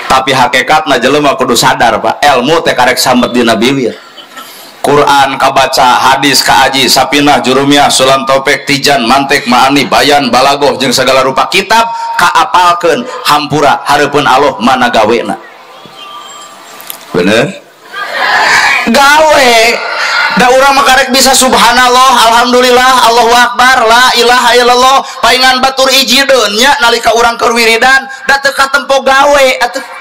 Tapi hakikatna jelema kudu sadar, Pak. Ilmu teh karek samet dina bibir. Quran kabaca, hadis kaaji, sapinah, jurumiyah, sulam topek, tijan, mantek, maani, bayan, balagoh jeung segala rupa kitab kaapalkeun hampura hareupeun Allah mana gawena. Bener? Gawe. Da urang mah karek bisa subhanallah, alhamdulillah, Allahu akbar, la ilaha illallah, paingan batur ijideun nya nalika urang keur wiridan da teu katempo gawe atuh.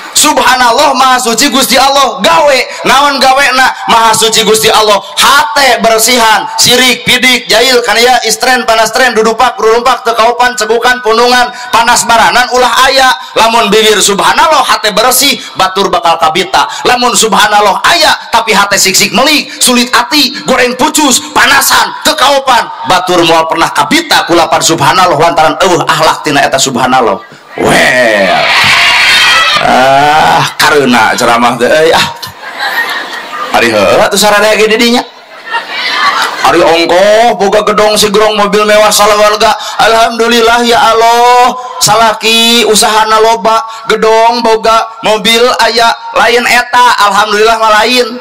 Subhanallah maha suci Gusti Allah gawe naon gawena maha suci Gusti Allah hate bersihan sirik pidik jail kania istren panastren dudupak rurumpak teu kaopan cegukan punungan panas baranan ulah aya lamun bibir subhanallah hate bersih batur bakal kabita lamun subhanallah aya tapi hate sik-sik melik sulit ati goreng pucus panasan teu kaopan batur moal pernah kabita kulapan subhanallah lantaran eueuh akhlak tina eta subhanallah. Well, ah karena ceramah teh euy ah ari heuh atuh sararea ge di dinya ari ongkoh boga gedong sigrong mobil mewah salawarga alhamdulillah ya Allah salaki usahana loba gedong boga mobil aya lain eta alhamdulillah mah lain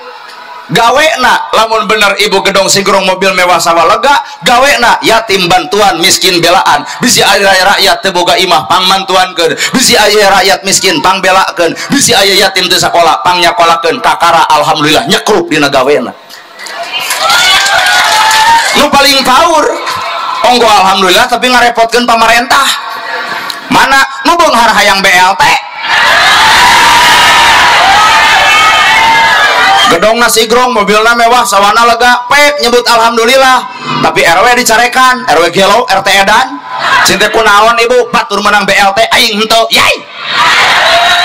gawena lamun bener ibu gedong sigrong mobil mewah sawalega gawena yatim bantuan miskin belaan bisi aya rakyat teu boga imah pangmantuankeun bisi aya rakyat miskin pangbelakeun bisi aya yatim teu sakola pangnyakolahkeun kakara alhamdulillah nyekrup dina gawena nu paling paur onggo alhamdulillah tapi ngarepotkeun pamarentah mana nu beunghar hayang BLT. Gedongna sigrong, mobilna mewah, sawana lega, pek nyebut alhamdulillah. Tapi RW dicarekan, RW gelo, RT edan. Cinta kunaon ibu, batur menang BLT aing henteu. Yai.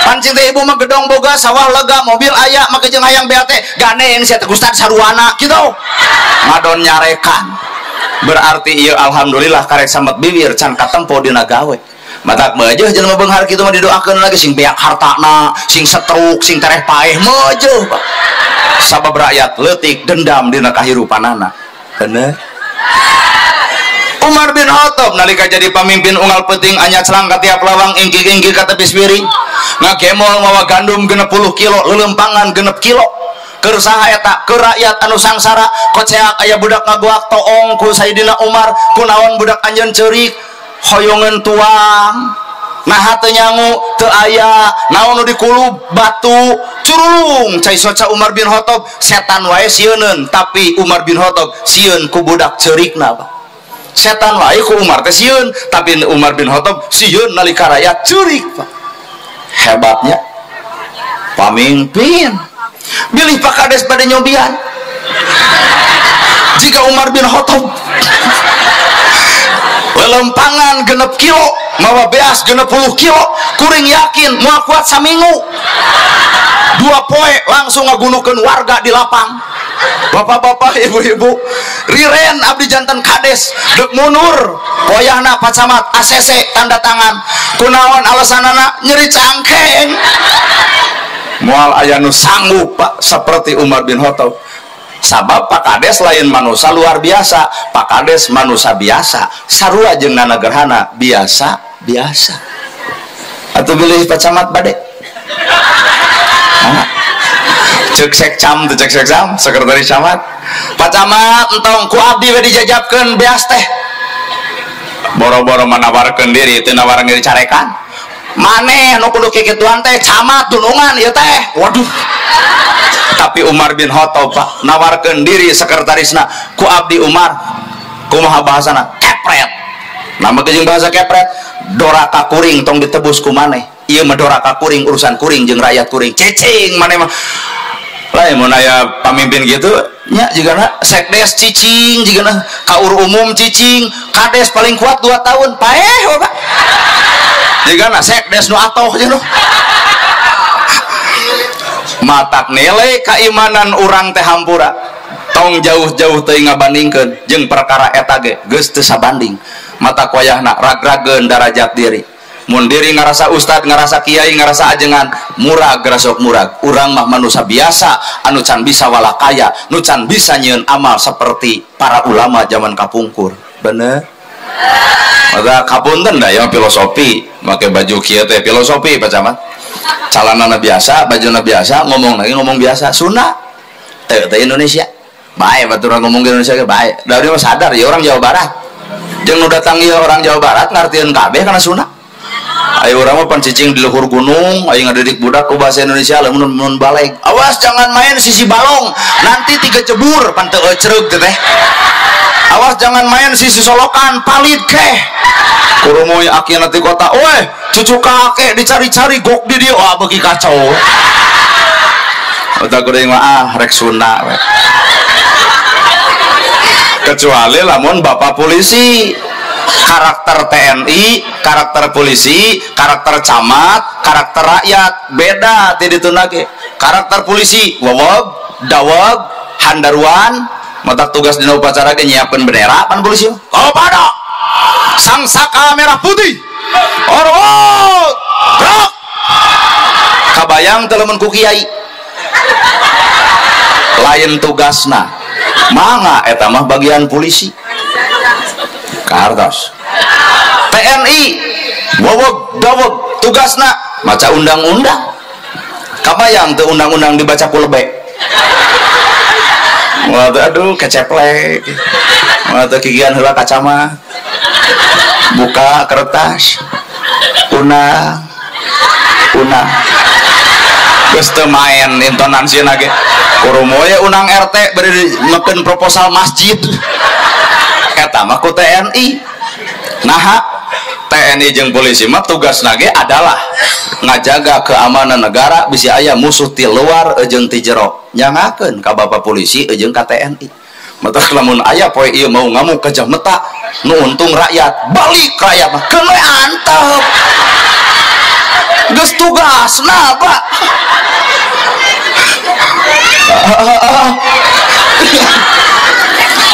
Pan cinta ibu mah gedong boga, sawah lega, mobil aya, make jeung hayang BLT, gandeng sia teh Ustad saruana kitu. Ngadon nyarekan. Berarti ieu alhamdulillah karek samet bibir can katempo dina gawe. Matak meujeun jelema beunghar kitu mah didoakeun lagi sing beak hartana, sing setruk, sing tereh paeh meujeun Pak. Sabab rakyat leutik dendam dina kahirupanana. Bener? Umar bin Khattab nalika jadi pamimpin unggal peuting anyaclang ka tiap lawang ingkik-ingkik ka tepis piring. Ngagemol mawa gandum 60 kilo, leuleumpangan 6 kilo. Keur saha eta? Keur rakyat anu sangsara, koceak aya budak ngagoak toong ku Sayyidina Umar, kunaon budak anjeun ceurik hoyongeun tuang. Naha teu nyangu, teu aya, naon nu dikulub batu, curulung cai soca Umar bin Khattab, setan wae sieuneun, tapi Umar bin Khattab sieun ku budak ceurikna Pak. Setan wae ku Umar teh sieun, tapi Umar bin Khattab sieun nalika rakyat ceurik Pak. Hebatnya pamimpin. Bilih Pak Kades pada nyobian. Jika Umar bin Khattab lelempangan 6 kilo, mawa beas 60 kilo, kuring yakin moal kuat saminggu. 2 poe langsung ngagunukeun warga di lapang. Bapak-bapak, ibu-ibu, riren abdi jantan kades dek mundur, poyahna Pak Camat ACC tanda tangan. Kunaon alasanana nyeri cangkeng. Moal aya nu sanggup Pak seperti Umar bin Khattab. Sabab Pak Kades lain manusia luar biasa, Pak Kades manusia biasa, sarua jeung nana gerhana biasa biasa. Atuh bilih Pak Camat bade. Cek sekcam tuh, cek sekcam, sekretaris camat. Pak Camat entong ku abdi we dijajabkeun beas teh. Boro-boro menawarkeun diri, teu nawarkeun diri carekan. Maneh nu kudu kikituan teh camat dunungan ieu teh. Waduh. Tapi Umar bin Khattab Pak nawarkeun diri sekretarisna ku abdi Umar. Kumaha bahasana? Kepret. Nama jeung bahasa kepret, doraka kuring tong ditebus ku maneh. Ieu mah doraka kuring urusan kuring jeung rakyat kuring. Cicing maneh mah. Lain mun aya pamimpin gitu nya jigana sekdes cicing jigana kaur umum cicing, kades paling kuat 2 tahun paeh Pak. Jigana sekdes nu atoh jeung matak nilai keimanan urang teh hampura tong jauh-jauh teuing ngabandingkeun jeung perkara eta ge geus teu sabanding. Matak wayahna ragrageun darajat diri. Mun diri ngarasa ustad, ngarasa kiai, ngarasa ajengan, murag rasok murag. Urang mah manusia biasa anu can bisa walakaya, nu can bisa nyieun amal seperti para ulama zaman kapungkur. Bener? Maka kapunten da ya filosofi, make baju kieu teh filosofi Pak Camat. Calanana biasa, bajuna biasa, ngomong lagi ngomong biasa, sunah. Teu teh Indonesia. Bae batur ngomong di Indonesia ge bae. Da dia mah sadar ya orang Jawa Barat. Jeung nu datang ieu orang Jawa Barat ngartieun kabeh kana sunah. Ayo urang mah pan cicing di luhur gunung, ayo ngadidik budak ku bahasa Indonesia lamun mun balik. Awas jangan main sisi balong, nanti 3 cebur pan teu ecereug teh. Awas jangan main sisi solokan, palit keh. Kurumoy akina ti kota, weh cucu kakek dicari-cari gok di dia, wah beuki kacau. Otak kuring mah ah rek sunah we. Kecuali lamun bapak polisi, karakter TNI, karakter polisi, karakter camat, karakter rakyat beda ti ditu ge. Karakter polisi weweg, daweg, handaruan, matak tugas dina upacara ge nyiapkeun bendera pan polisi. Kepada Sang Saka Merah Putih. Orwot. Gerak. Kabayang teu lamun ku kiai. Lain tugasna. Mangga eta mah bagian polisi. Kartos. TNI weweg daweg tugasna maca undang-undang. Kabayang teu undang-undang dibaca ku lebe. Waduh aduh keceplek. Waduh kikian heula kacamata. Buka kertas. Unang. Unang. Geus teu main intonansina ge. Kurumoy unang RT bari meukeun proposal masjid. Eta mah ku TNI. Naha TNI jeung polisi mah tugas nage adalah ngajaga keamanan negara bisi aya musuh ti luar jeung ti jero. Nyangakeun ka bapak polisi jeung ka TNI. Matak lamun aya poe ieu mau ngamuk ka meta nu untung rakyat, balik rakyat mah keun we antep. Geus tugasna, Pak.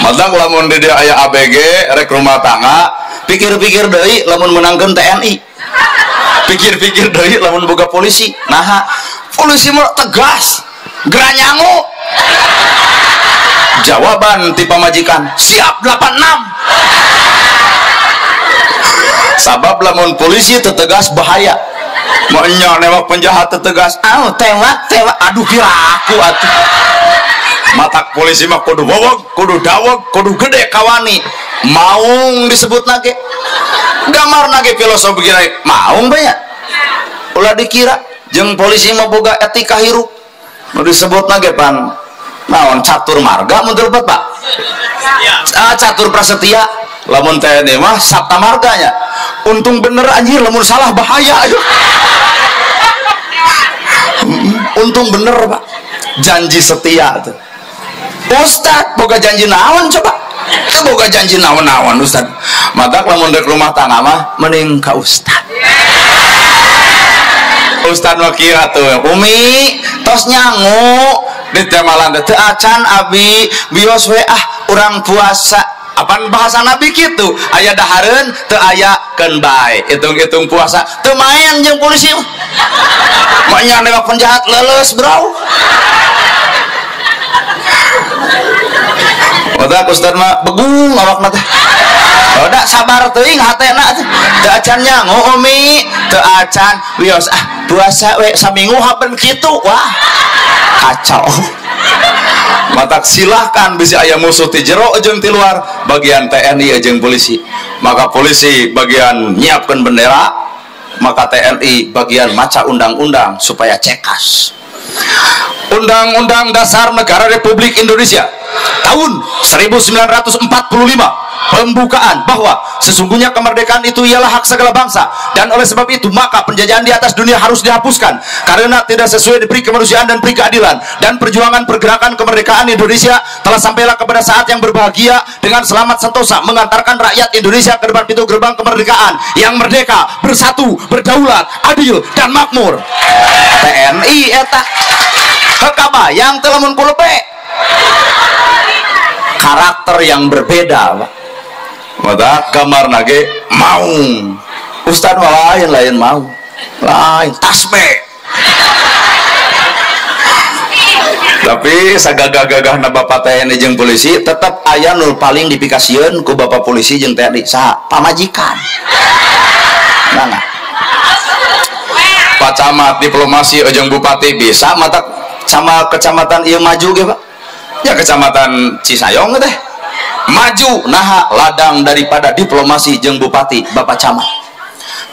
Matak lamun di dieu aya ABG rek rumah tangga, pikir-pikir deui lamun menangkeun TNI. Pikir-pikir deui lamun boga polisi. Naha, polisi mah tegas, geranyangu. Jawaban ti pamajikan, siap 86. Sabab lamun polisi tetegas bahaya. Maunya newak penjahat tetegas, ah tewak tewak, aduh piraku atuh. Matak polisi mah kudu wowog, kudu dawog, kudu gede kawani. Maung disebut nage. Gamar nage filosofi kira maung banyak. Ulah dikira jeung polisi mah boga etika hirup. Nu disebut nage pan naon catur marga mun teu Pak. Ah, catur prasetya. Lamun TNI mah sapta marganya. Untung bener anjir, lamun salah bahaya. Untung bener Pak. Janji setia tuh. Ustad boga janji naon coba? Teu boga janji naon-naon Ustad. Matak lamun rek rumah tangga mah mending ka Ustad. Ustad mah kieu atuh, Umi tos nyangu di temalan teh acan abi bios we ah urang puasa. Apaan bahasa Nabi kitu? Aya dahareun teu aya keun bae. Hitung-hitung puasa teu main jeung polisi. Maknya nembak penjahat leuleus bro. Otak Ustad mah begung awakna teh. Udah sabar teuing hatena teh. Teu acan nyangu Umi, teu acan wios ah puasa we saminggu hapen kitu. Wah, kacau. Matak silahkan bisa aya musuh ti jero jeung ti luar, bagian TNI jeung polisi. Maka polisi bagian nyiapkeun bendera, maka TNI bagian maca undang-undang supaya cekas. Undang-Undang Dasar Negara Republik Indonesia tahun 1945 pembukaan bahwa sesungguhnya kemerdekaan itu ialah hak segala bangsa, dan oleh sebab itu maka penjajahan di atas dunia harus dihapuskan karena tidak sesuai diberi kemanusiaan dan beri keadilan, dan perjuangan pergerakan kemerdekaan Indonesia telah sampailah kepada saat yang berbahagia dengan selamat sentosa mengantarkan rakyat Indonesia ke depan pintu gerbang kemerdekaan yang merdeka, bersatu, berdaulat, adil, dan makmur. TNI eta kekabayang teu lamun kulepe karakter yang berbeda, Pak. Mata kamar nage maung. Ustad mah lain, lain mau. Lain tasbe. Tapi sagagah-gagahna bapak TNI jeung polisi tetep aya nu paling dipikasieun ku bapak polisi jeung TNI saha? Pamajikan. Nah, Pak Camat diplomasi jeung bupati bisa mata sama kecamatan ieu maju ge, Pak. Ya kecamatan Cisayong teh maju naha ladang daripada diplomasi jeung bupati bapak camat.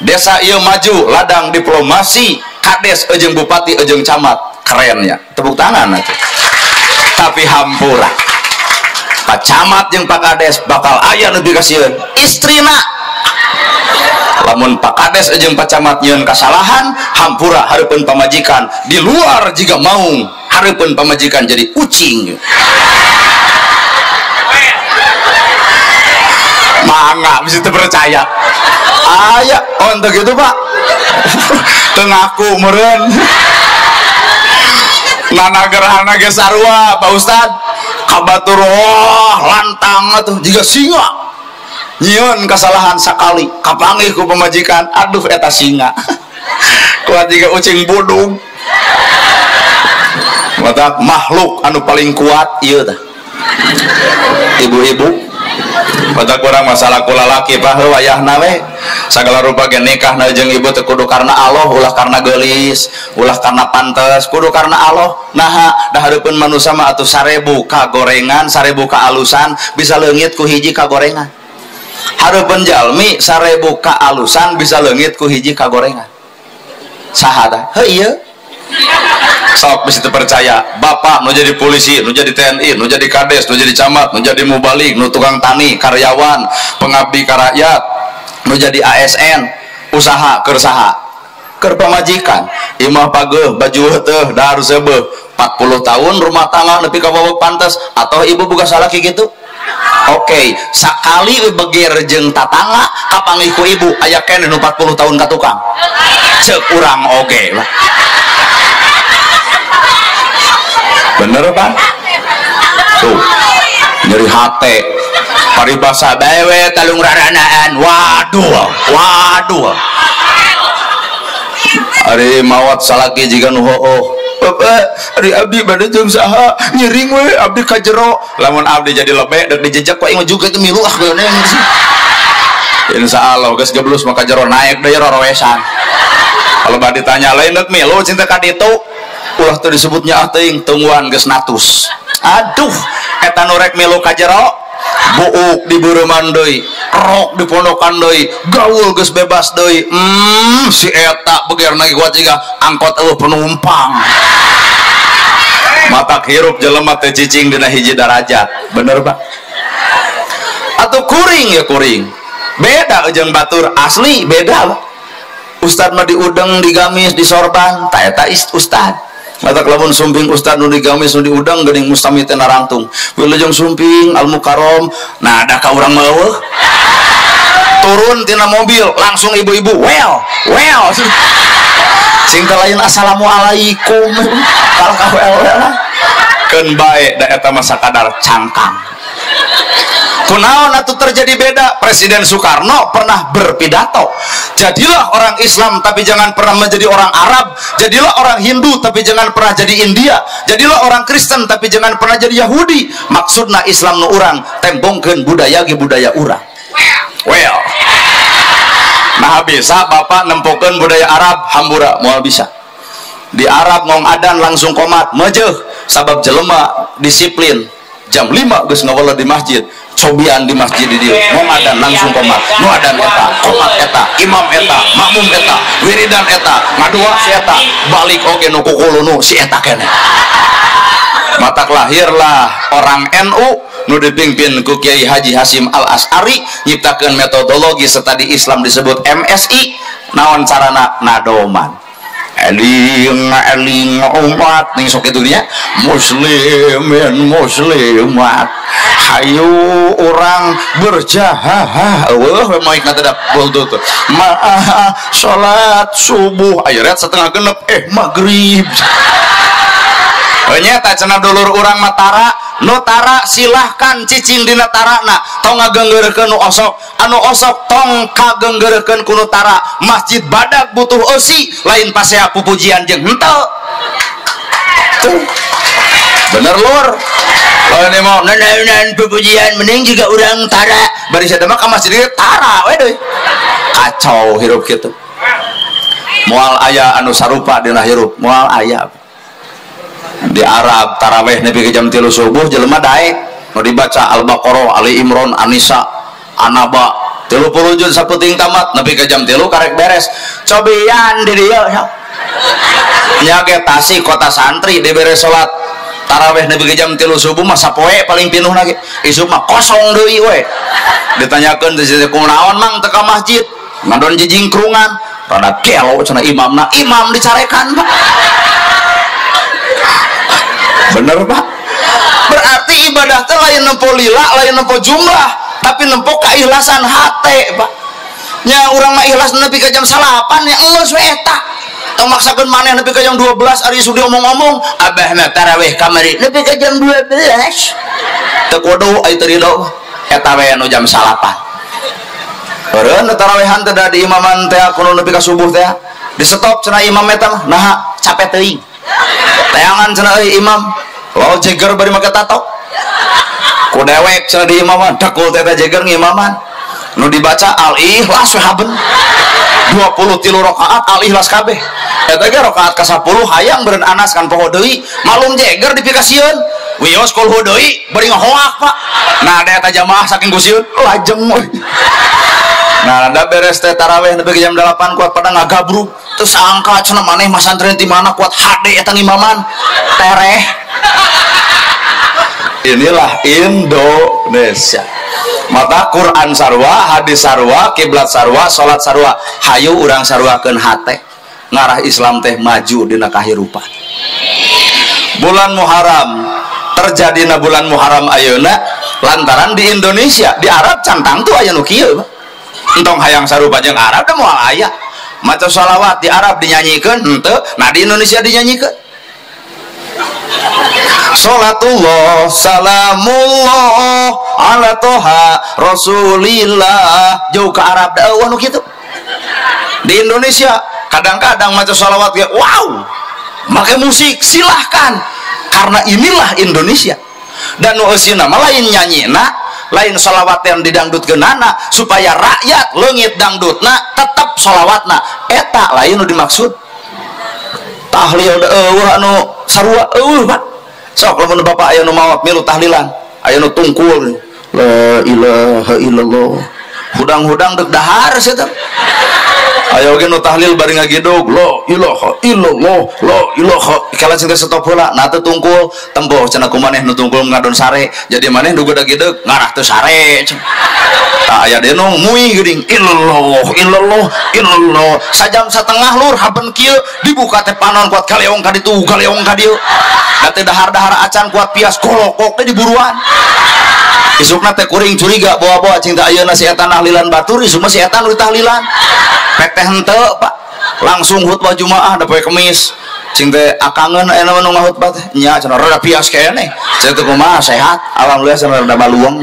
Desa ieu maju ladang diplomasi kades jeung bupati jeung camat. Kerennya, tepuk tangan atuh. Tapi hampura Pak Camat jeung Pak Kades bakal aya nu dikasieun istrina. Lamun Pak Kades jeung Pak Camat nyieun kasalahan, hampura hareupeun pamajikan di luar jiga maung, hareupeun pamajikan jadi ucing. Mangga bisa terpercaya. Aya untuk itu Pak. Teu ngaku meureun. Nana gerhana ge sarua Pak Ustad. Kabatur wah lantang atuh jiga singa. Nyieun kasalahan sakali, kapanggih ku pamajikan, aduh eta singa. Kuat jiga ucing budung. Mata makhluk anu paling kuat ieu tah. Ibu-ibu mata kurang masalah kula laki Pak heuh wayahna we sagala rupa ge nikahna jeung ibu teh kudu karena Allah, ulah karena geulis, ulah karena pantes, kudu karena Allah. Naha da hareupeun manusa mah atuh 1000 kagorengan, 1000 kaalusan bisa leungit ku hiji kagorengan. Hareupeun jalmi 1000 kaalusan bisa leungit ku hiji kagorengan. Saha tah? Heuh ieu. Sok bisa terpercaya, bapak nu jadi polisi, nu jadi TNI, nu jadi kades, nu jadi camat, nu jadi mubalig, nu tukang tani, karyawan, pengabdi ka rakyat, Nu jadi ASN usaha keur saha? Keur pamajikan. Imah pageuh, baju teuh, dahar seubeuh. 40 tahun rumah tangga nepi ka waweg pantes atau ibu buka salaki gitu. Oke, sakali beger jeung tatangga kapanggih ku ibu aya keneh nu 40 tahun ka tukang. Ceuk urang oge lah. Bener Pak? Tuh, nyeri hate. Paribasa bae we talung raranaan. Waduh, waduh. Ari mawat salaki jiga nu hooh. Bapak, ari abdi bade jeung saha? Nyiring we abdi ka jero. Lamun abdi jadi lebe dek dijejak ku aing mah juga teu milu ah geuneuh. Insyaallah geus geblus mah ka jero naik deui rorowesan. Kalau bade ditanya lain dek milu cinta ka ditu. Ulah teu disebutnya ah teuing tungguan geus natus. Aduh, eta nu rek milu ka jero buuk di beureman deui, rok di pondokan deui, gaul geus bebas deui. Si eta begerna kuat jiga angkot eueuh penumpang. Matak hirup jelema teh cicing dina hiji darajat. Bener Pak? Atau kuring ya kuring. Beda jeung batur asli beda Pak. Ustad mah diudeng, digamis, disorban, ta eta ustad. Matak lamun sumping ustad nu digamis nu diudang geuning mustami teh narangtung. Wilujeng sumping al mukarrom, nah da ka urang mah eueuh. Turun tina mobil langsung ibu-ibu, well, well. Sing teh lain assalamualaikum. Kalau ka well lah. Keun bae da eta mah sakadar cangkang. Kunaon atuh terjadi beda? Presiden Soekarno pernah berpidato, jadilah orang Islam tapi jangan pernah menjadi orang Arab, jadilah orang Hindu tapi jangan pernah jadi India, jadilah orang Kristen tapi jangan pernah jadi Yahudi. Maksudna Islam nu urang tembongkeun budaya ge budaya urang. Well, nah bisa bapak nempokeun budaya Arab hambura moal bisa. Di Arab ngong adan langsung komat mejeuh sabab jelema disiplin. Jam 5 geus ngawala di masjid, cobian di masjid di dieu, ngong adan langsung komat, nu adan eta, komat eta, imam eta, makmum eta, wiridan eta, ngadua si eta, balik oge nu kukulunu si eta keneh. Matak lahirlah orang NU nu dipimpin ku Kiai Haji Hasyim Al Asy'ari nyiptakeun metodologi setadi Islam disebut MSI. Naon carana? Nadoman. Eling eling umat ning sok kitu nya muslimin muslimat hayu urang berjaha eueuh we moik na teh da tuh ma salat subuh aya ret setengah genep maghrib. Nya ta cenah dulur urang mah tara nu tara silahkan cicing dina tarana tong ngagenggeurkeun nu osok, anu osok tong kagenggeurkeun ku nu tara. Masjid badag butuh eusi lain pasea pupujian jeung henteu. Tuh bener lur. Lain mau nanaonan pupujian mending juga urang tara bari sadama ka masjid ieu tara we deui. Kacau hirup kitu. Moal aya anu sarupa dina hirup, moal aya. Di Arab taraweh nepi ka jam 3 subuh jelema daek nu dibaca Al-Baqarah, Ali Imran, An-Nisa, An-Naba 30 juz saputing tamat nepi ka jam 3 karek beres. Cobian di dieu nya ge Tasik kota santri dibere salat taraweh nepi ka jam 3 subuh mah sapoe paling pinuhna ge isuk mah kosong deui we. Ditanyakeun teh kunaon mang teu ka masjid ngadon jijingkrungan rada gelo cenah imamna, imam dicarekan Pak. Bener Pak? Berarti ibadah teh lain nempo lila, lain nempo jumlah, tapi nempo keikhlasan hate Pak. Nya urang mah ikhlas nepi ka jam 9 nya geus we eta. Tong maksakeun maneh nepi ka jam 12 ari sudi omong-omong, abah mah tarawih kamari nepi ka jam 12. Teu kudu ai teu ridho eta we nu jam 9. Eureun tarawehan teh da di imaman teh kudu nepi ka subuh teh. Di stop cenah imam eta mah, naha capek teuing. Tayangan cenah euy imam, lo jeger bari make tato. Ku dewek cenah di imaman, dakul teh jeger ngimaman. Nu dibaca Al-Ikhlas we haben. 23 rakaat Al-Ikhlas kabeh. Eta ge rakaat ka 10 hayang beureun Anas kan poho deui, malum jeger dipikasieun. Wios kulhu deui bari ngahoak Pak. Nah da eta jamaah saking kusieun lajeng we. Nah, da beres teh taraweh nepi ka jam 8 kuat pada ngagabruk. Terus angka cenah maneh mah santri ti mana kuat hade eta ngimaman. Tereh. Inilah Indonesia. Mata Quran sarua, hadis sarua, kiblat sarua, salat sarua. Hayu urang saruakeun hate ngarah Islam teh maju dina kahirupan. Bulan Muharram terjadina bulan Muharram ayeuna lantaran di Indonesia, di Arab can tangtu aya nu kieu. Entong hayang sarupa jeung Arab da moal aya. Maca shalawat di Arab dinyanyikeun henteu, nah di Indonesia dinyanyikeun. Salatullah salamullah ala toha rasulillah, jauh ke Arab da eueuh nu kitu. Di Indonesia kadang-kadang maca shalawat ge wow, make musik silahkan, karena inilah Indonesia. Dan nu eusina mah lain nyanyina, lain sholawat yang didangdutkeunana supaya rakyat leungit dangdutna tetep sholawatna, eta lain nu dimaksud. Tahlil da eueuh anu sarua eueuh Pak. Sok lamun bapak aya nu maot milu tahlilan, aya nu tungkul la ilaha illallah, hudang-hudang deuk dahar sia teh. Aya oge nu tahlil bari ngagedog la ilaha illallah la ilaha, kala cing teh stop heula, nah teu tungkul tempoh cenah ku maneh nu tungkul ngadon sare, jadi maneh nu gedeg-gedeg ngarah teu sare. Tah aya deui nu mui geuning illallah illallah illallah, sajam satengah lur haben kieu dibuka teh panon kuat kaleong ka ditu kaleong ka dieu. Da teh dahar-dahar acan kuat pias kolokok teh diburuan. Isukna teh kuring curiga bawa-bawa cing teh ayeuna si eta tahlilan batur, isuk mah si eta nu ditahlilan. Pek teh henteu Pak, langsung khutbah Jumaah da poe Kemis. Cing teh akangeun aya nu ngahutbah teh nya cenah rada pias keneh. Cing teh kumaha sehat, alhamdulillah cenah rada baluang.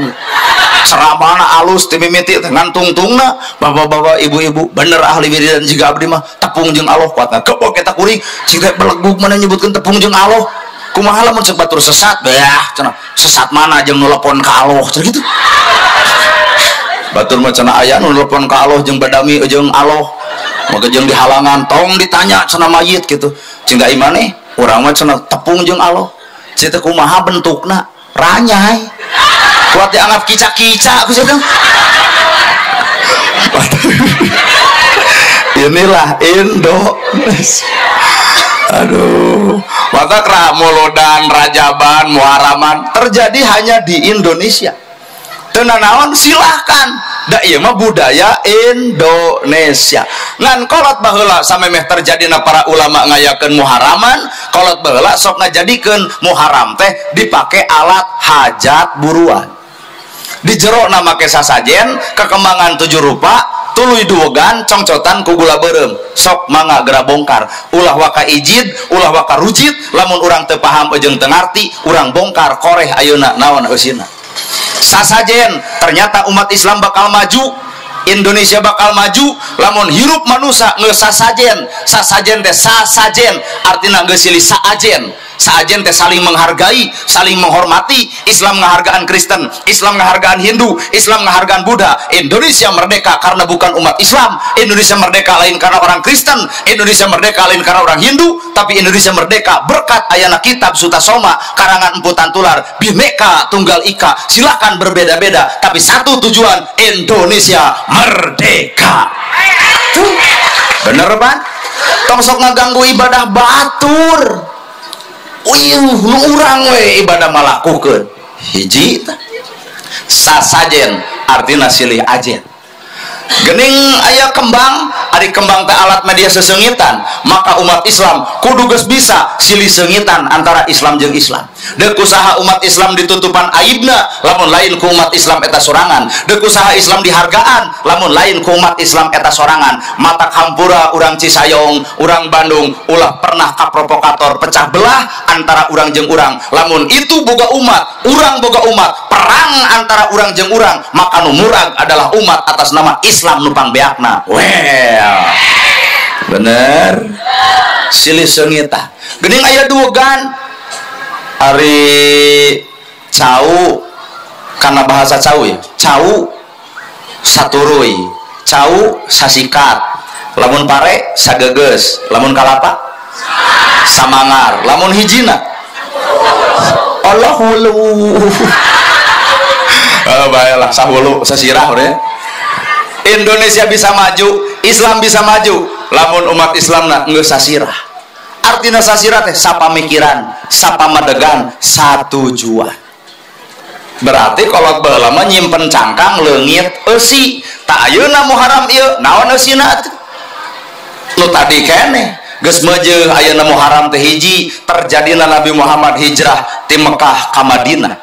Ceramahna alus ti mimiti teh ngantungtungna bapak-bapak ibu-ibu bener ahli wiridan jiga abdi mah tepung jeung Allah kuatna. Kebok eta kuring cing teh belegug mana nyebutkeun tepung jeung Allah. Kumaha lamun cek batur sesat beah cenah, sesat mana jeung nu telepon ka Allah cenah kitu. Batur mah cenah aya nu telepon ka Allah jeung badami jeung Allah maka jeung dihalangan tong ditanya cenah mayit kitu. Cing da imane urang mah cenah tepung jeung Allah. Cing teh kumaha bentukna ranyai kuat dianggap kica-kica aku sih. Inilah Indonesia. Aduh, maka Muludan, Rajaban, Muharaman terjadi hanya di Indonesia. Tenanawan silahkan, da ieu mah budaya Indonesia. Ngan kolot baheula samemeh terjadina para ulama ngayakeun Muharaman, kolot baheula sok ngajadikeun Muharram teh dipake alat hajat buruan. Di jero na make sasajen, kekembangan 7 rupa, tuluy duwegan congcotan ku gula beureum. Sok mangga geura bongkar, ulah waka ijid, ulah waka rujit, lamun urang teu paham jeung teu ngarti, urang bongkar koreh ayeuna naon eusina. Sasajen ternyata umat Islam bakal maju, Indonesia bakal maju lamun hirup manusia geus sasajen. Sasajen teh sasajen artina geus silih saajen. Saajen teh saling menghargai, saling menghormati. Islam ngahargaan Kristen, Islam ngahargaan Hindu, Islam ngahargaan Buddha. Indonesia merdeka karena bukan umat Islam, Indonesia merdeka lain karena orang Kristen, Indonesia merdeka lain karena orang Hindu, tapi Indonesia merdeka berkat ayana kitab Sutasoma karangan Empu Tantular, Bhinneka Tunggal Ika. Silakan berbeda-beda tapi satu tujuan, Indonesia merdeka. Tuh, bener Pak? Tong sok ngaganggu ibadah batur. Uyuh, nu urang we ibadah malakukeun. Hiji tah. Sasajen artina silih ajen. Gening aya kembang, ari kembang teh alat media sesengitan, maka umat Islam kudu geus bisa silih seungitan antara Islam jeung Islam. Deuk usaha umat Islam ditutupan aibna, lamun lain ku umat Islam eta sorangan. Deuk usaha Islam dihargaan, lamun lain ku umat Islam eta sorangan. Mata hampura urang Cisayong, urang Bandung ulah pernah kaprovokator pecah belah antara urang jeung urang. Lamun itu boga umat, urang boga umat, perang antara urang jeung urang, maka nu murag adalah umat atas nama Islam nupang beakna. Well, bener. Silih seungita. Geuning aya duwegan ari cau, karena bahasa cau ya, cau saturuy, cau sasikat, lamun pare sageges, lamun kalapa samangar, lamun hijina Allah hulu. Oh, baiklah sahulu sasirah udah. Indonesia bisa maju, Islam bisa maju lamun umat Islam na geus sasirah. Artina sasirah teh sapamikiran, sapamadegan, satujuan. Berarti kolot baheula mah nyimpen cangkang leungit eusi. Tak ayeuna Muharram ieu naon eusina atuh? Nu tadi keneh geus meujeuh ayeuna Muharram teh hiji terjadina Nabi Muhammad hijrah ti Mekah ka Madinah.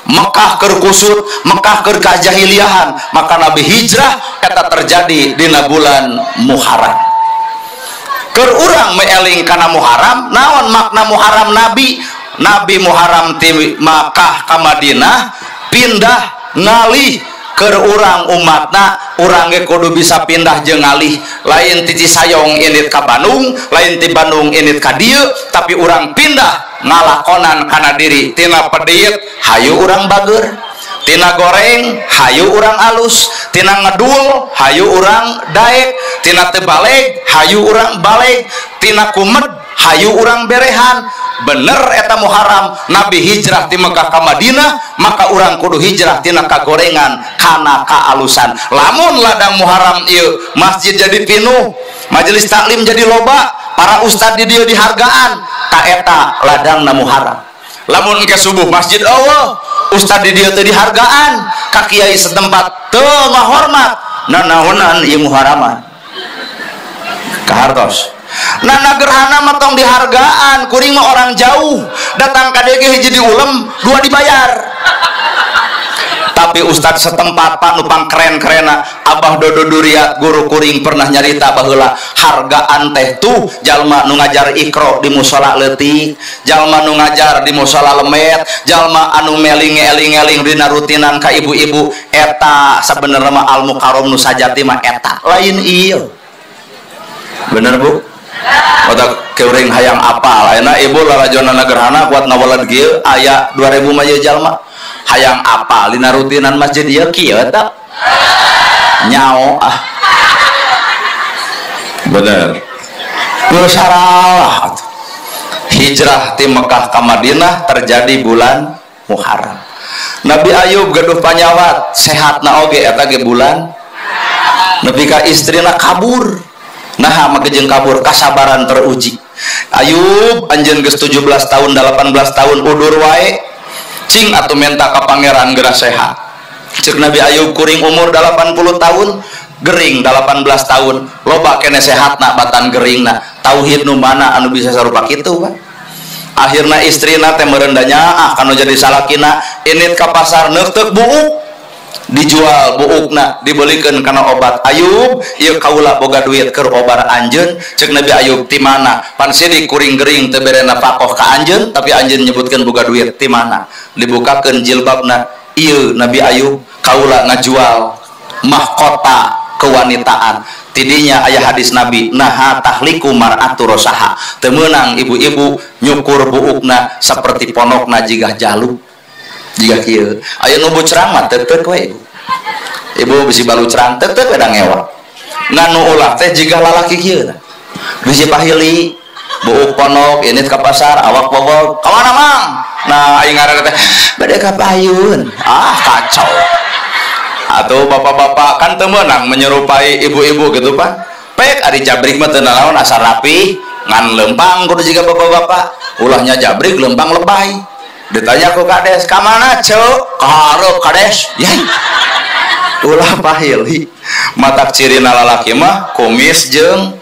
Mekah keur kusut, Mekah keur kajahiliahan, maka Nabi hijrah eta terjadi dina bulan Muharram. Keur urang meeling kana Muharram, naon makna Muharram Nabi? Nabi Muharram ti Mekah ka Madinah pindah ngalih. Keur urang umatna, urang ge kudu bisa pindah jeung ngalih. Lain ti Cisayong indit ka Bandung, lain ti Bandung indit ka dieu, tapi urang pindah ngalakonan kana diri. Tina pedit hayu urang bager, tina goreng hayu urang alus, tina ngedul hayu urang daek, tina teu baleg hayu urang baleg, tina kumed hayu urang berehan. Bener eta Muharram Nabi hijrah ti Mekah ka Madinah, maka urang kudu hijrah tina kagorengan kana kaalusan. Lamun ladang Muharram ieu masjid jadi pinuh, majelis taklim jadi loba, para ustad di dieu dihargaan, ta eta ladangna Muharram. Lamun engke subuh masjid eueuh, ustad di dieu teu dihargaan, ka kiai setempat teu ngahormat, nanaonan ieu Muharraman. Kahartos. Nana gerhana mah tong dihargaan, kuring mah orang jauh datang ka dieu ge hiji diulem, dua dibayar. Tapi ustad setempat pak nu pangkeren-kerena, Abah Dodo Duriat guru kuring pernah nyarita baheula hargaan teh tuh jalma nu ngajar Iqra di musala leutik, jalma nu ngajar di musala lemet, jalma anu meling eling-eling dina rutinan ka ibu-ibu eta sabenerna mah al mukarram nu sajati mah eta lain ieu. Bener Bu? Otak keuring hayang apal ayeuna ibu lalajonana gerhana kuat ngawalad kieu aya 2000 mah ieu jalma hayang apal dina rutinan masjid ieu kieu eta nyao ah. Bener. Geus salah. Hijrah ti Mekah ka Madinah terjadi bulan Muharram. Nabi Ayub gaduh panyawat sehatna oge eta ge bulan nepi ka istrina kabur. Nah, make jeung kabur kasabaran teruji. Ayub anjeun geus 17 tahun 18 tahun udur wae cing atuh menta ka pangeran geura sehat. Ceuk Nabi Ayub kuring umur 80 tahun, gering 18 tahun, loba kene sehatna batan geringna. Tauhid nu mana anu bisa sarupa kitu, Pak? Akhirna istrina teh meurendanya ah kanu jadi salakina init ka pasar neuteuk buuk. Dijual buukna dibelikeun kana obat. Ayub ieu kaula boga duit keur obat anjeun. Ceuk Nabi Ayub ti mana? Pan sidik kuring gering teu bere nafakoh ka anjeun, tapi anjeun nyebutkeun boga duit ti mana? Dibukakeun jilbabna, ieu Nabi Ayub kaula ngajual mahkota kewanitaan. Tidinya aya hadis Nabi naha tahliku mar'atu rosaha, teu meunang ibu-ibu nyukur buukna saperti ponokna jiga jalu. Jika kieu aya nu cerang mah teuteuk we ibu. Ibu bisi balu cerang teuteuk we da ngewa. Ngan nu ulah teh jiga lalaki kieu. Bisi pahili buuk ponok init ka pasar awak bobog ka mana mang? Nah aing ngaran teh bade ka payun. Ah kacau. Atau bapak-bapak kan teu meunang menyerupai ibu-ibu gitu Pak. Pek ari jabrik mah teu nanaon asal rapi ngan lempang kudu jiga bapak-bapak. Ulahnya jabrik lempang lebay. Ditanya ku kades, ka mana ceu? Ka kades. Yai. Ulah pahili. Matak cirina lalaki mah kumis jeung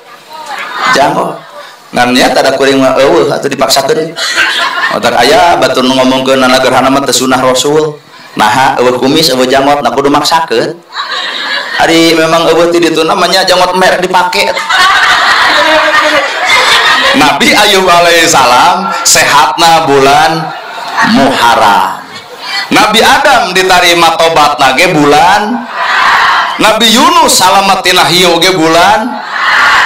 janggot. Ngan nya tada kuring mah eueuh atuh dipaksakeun. Otak aya batur nu ngomongkeun nana gerhana mah teu sunah Rasul. Naha eueuh kumis eueuh janggot, nah kudu maksakeun. Ari memang eueuh ti ditu namanya janggot merek dipake. Nabi Ayub alaihissalam sehatna bulan Muharram. Nabi Adam diterima tobat nage bulan. Nabi Yunus salamatina hiu ge bulan.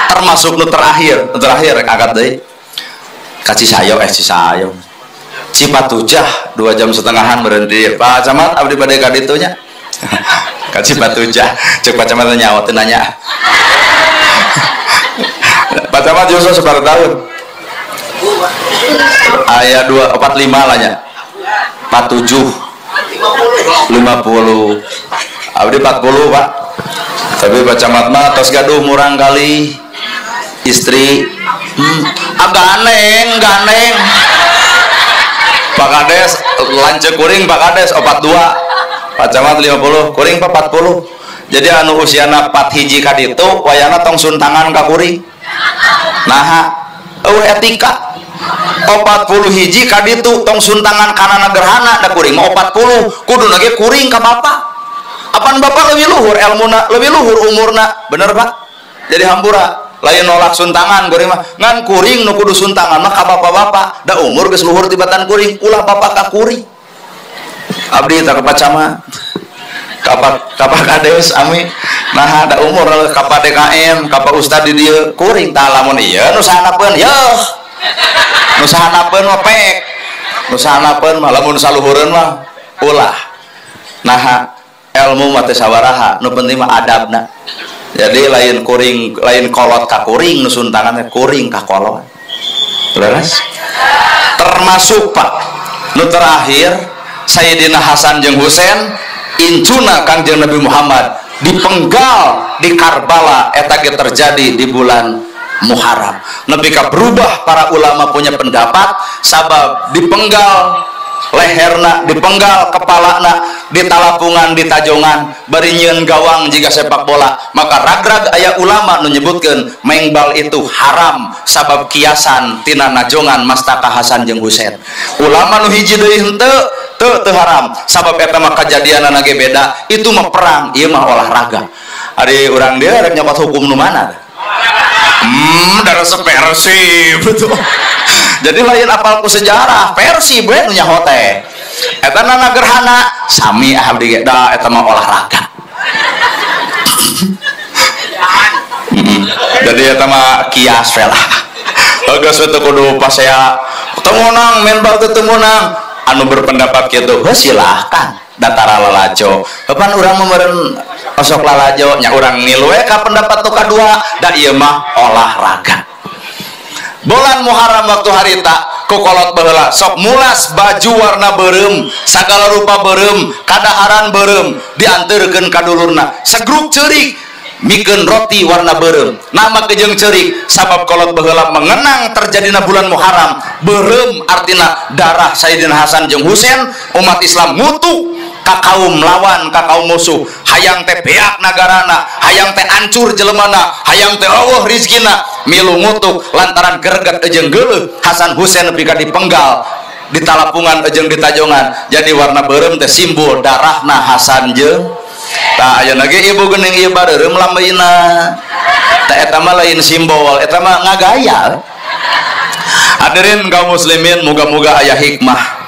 Termasuk nu terakhir, nu terakhir rek angkat deui. Ka Cisayo Cisayo. Cipatujah 2 jam setengahan berhenti. Pak Camat abdi bade ka ditu nya. Ka Cipatujah, ceuk Pak Camat nyawa teu nanya. Pak Camat yuswa sabaraha tahun? Ayat 2 45 lah nya. 47 50 abdi 40 Pak. Tapi Pak Camat mah tos gaduh murang kali istri. Ah ganeng ganeng. Pak Kades Kades lanceuk kuring Pak Kades 42 Pak Camat 50 kuring Pak 40. Jadi anu usiana 4 hiji ka ditu wayana tong suntangan ka kuring. Naha eueuh etika 40 hiji ka ditu tong suntangan kana gerhana da kuring mah 40 kuduna ge kuring ka bapak. Apan bapak leuwih luhur elmuna, leuwih luhur umurna, bener Pak? Jadi hampura lain nolak suntangan kuring mah ngan kuring nu kudu suntangan mah ka bapak-bapak da umur geus luhur tibatan kuring ulah bapak ka kuring. Abdi tah ka Pak Camat ka Pak Kades ami nah da umur ka Pak DKM ka Pak Ustad di dieu kuring tah lamun ieu nu sahanapeun yeuh nu sahanapeun mah pek nu sahanapeun mah lamun saluhureun mah ulah. Nah ilmu mah teu sabaraha nu penting mah adabna. Jadi lain kuring lain kolot ka kuring nu suntangan teh kuring ka kolot. Leres? Termasuk Pak nu terakhir Sayyidina Hasan jeung Husain incuna Kangjeng Nabi Muhammad dipenggal di Karbala eta ge terjadi di bulan Muharram. Nepi ka berubah para ulama punya pendapat sabab dipenggal leherna, dipenggal kepalana, ditalapungan, ditajongan, bari nyieun gawang jika sepak bola. Maka ragrag aya ulama nu nyebutkeun mengbal itu haram sabab kiasan tina najongan mastaka Hasan jeung Husain. Ulama nu hiji deui henteu teu haram sabab eta mah kajadianana ge beda, itu mah perang, ieu mah olahraga. Ari urang dieu rek nyokot hukum nu mana? Darah sepersib betul. Jadi lain apal ku sejarah Persib we nu nyaho teh. Eta nana gerhana sami abdi ge da eta mah olahraga. Jadi eta mah kias we lah. Geus we teu kudu pasea teu meunang main bal teu meunang. Anu berpendapat kitu heuh silahkan datara lalajo. Kapan urang mah meureun osok lalajo nya urang ngilu we ka pendapat nu kadua da ieu mah olahraga. Bulan Muharram waktu harita ku kolot baheula sok mulas baju warna beureum sagala rupa beureum kadaharan beureum dianterkeun ka dulurna segruk ceurik mikeun roti warna beureum nama kejeung ceurik sabab kolot baheula mengenang terjadina bulan Muharram beureum artina darah Sayyidina Hasan jeung Husain umat Islam ngutuk ka kaum lawan ka kaum musuh hayang teh beak nagarana hayang teh ancur jelemana hayang teh eueuh rizkina milu ngutuk lantaran greget jeung geuleuh Hasan Husain nepi ka dipenggal di talapungan jeung ditajongan. Jadi warna beureum teh simbol darahna Hasan jeung tah ayeuna ge ibu geuning ieu bareureum lambeina tah eta mah lain simbol eta mah ngagaya. Hadirin kaum muslimin moga-moga aya hikmah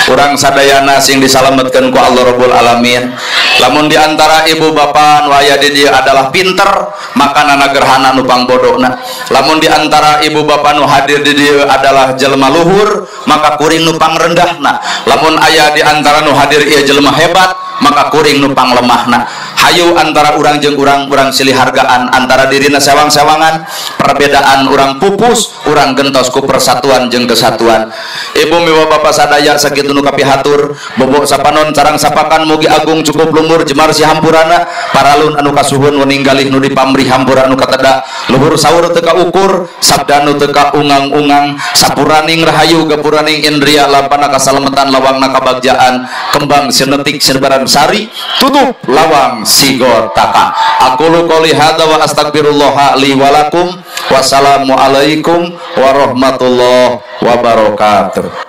urang sadayana sing disalametkeun ku Allah Rabbul Alamin. Lamun di antara ibu bapa nu aya di dieu adalah pinter maka nana gerhana nu pangbodona. Lamun di antara ibu bapa nu hadir di dieu adalah jelema luhur maka kuring nu pangrendahna. Lamun aya di antara nu hadir ieu jelema hebat maka kuring nu panglemahna. Hayu antara urang jeung urang, urang silih hargaan antara dirina sewang-sewangan, perbedaan urang pupus, urang gentos ku persatuan jeung kesatuan. Ibu miwa bapa sadaya sakitu nu kapihatur, bobok sapanon carang sapakan mugi agung cukup lumur jemar si hampurana, paralun anu kasuhun weninggalih nu dipamrih hampura anu kateda, luhur saur teu kaukur, sabda nu teu kaungang-ungang, sapuraning rahayu gapuraning indria lampana kasalemetan lawangna kabagjaan, kembang sinetik sinebaran sari, tutup lawang sigotaka. Aqulu qouli hadza wa astagfirullaha li wa lakum. Wassalamualaikum warahmatullahi wabarakatuh.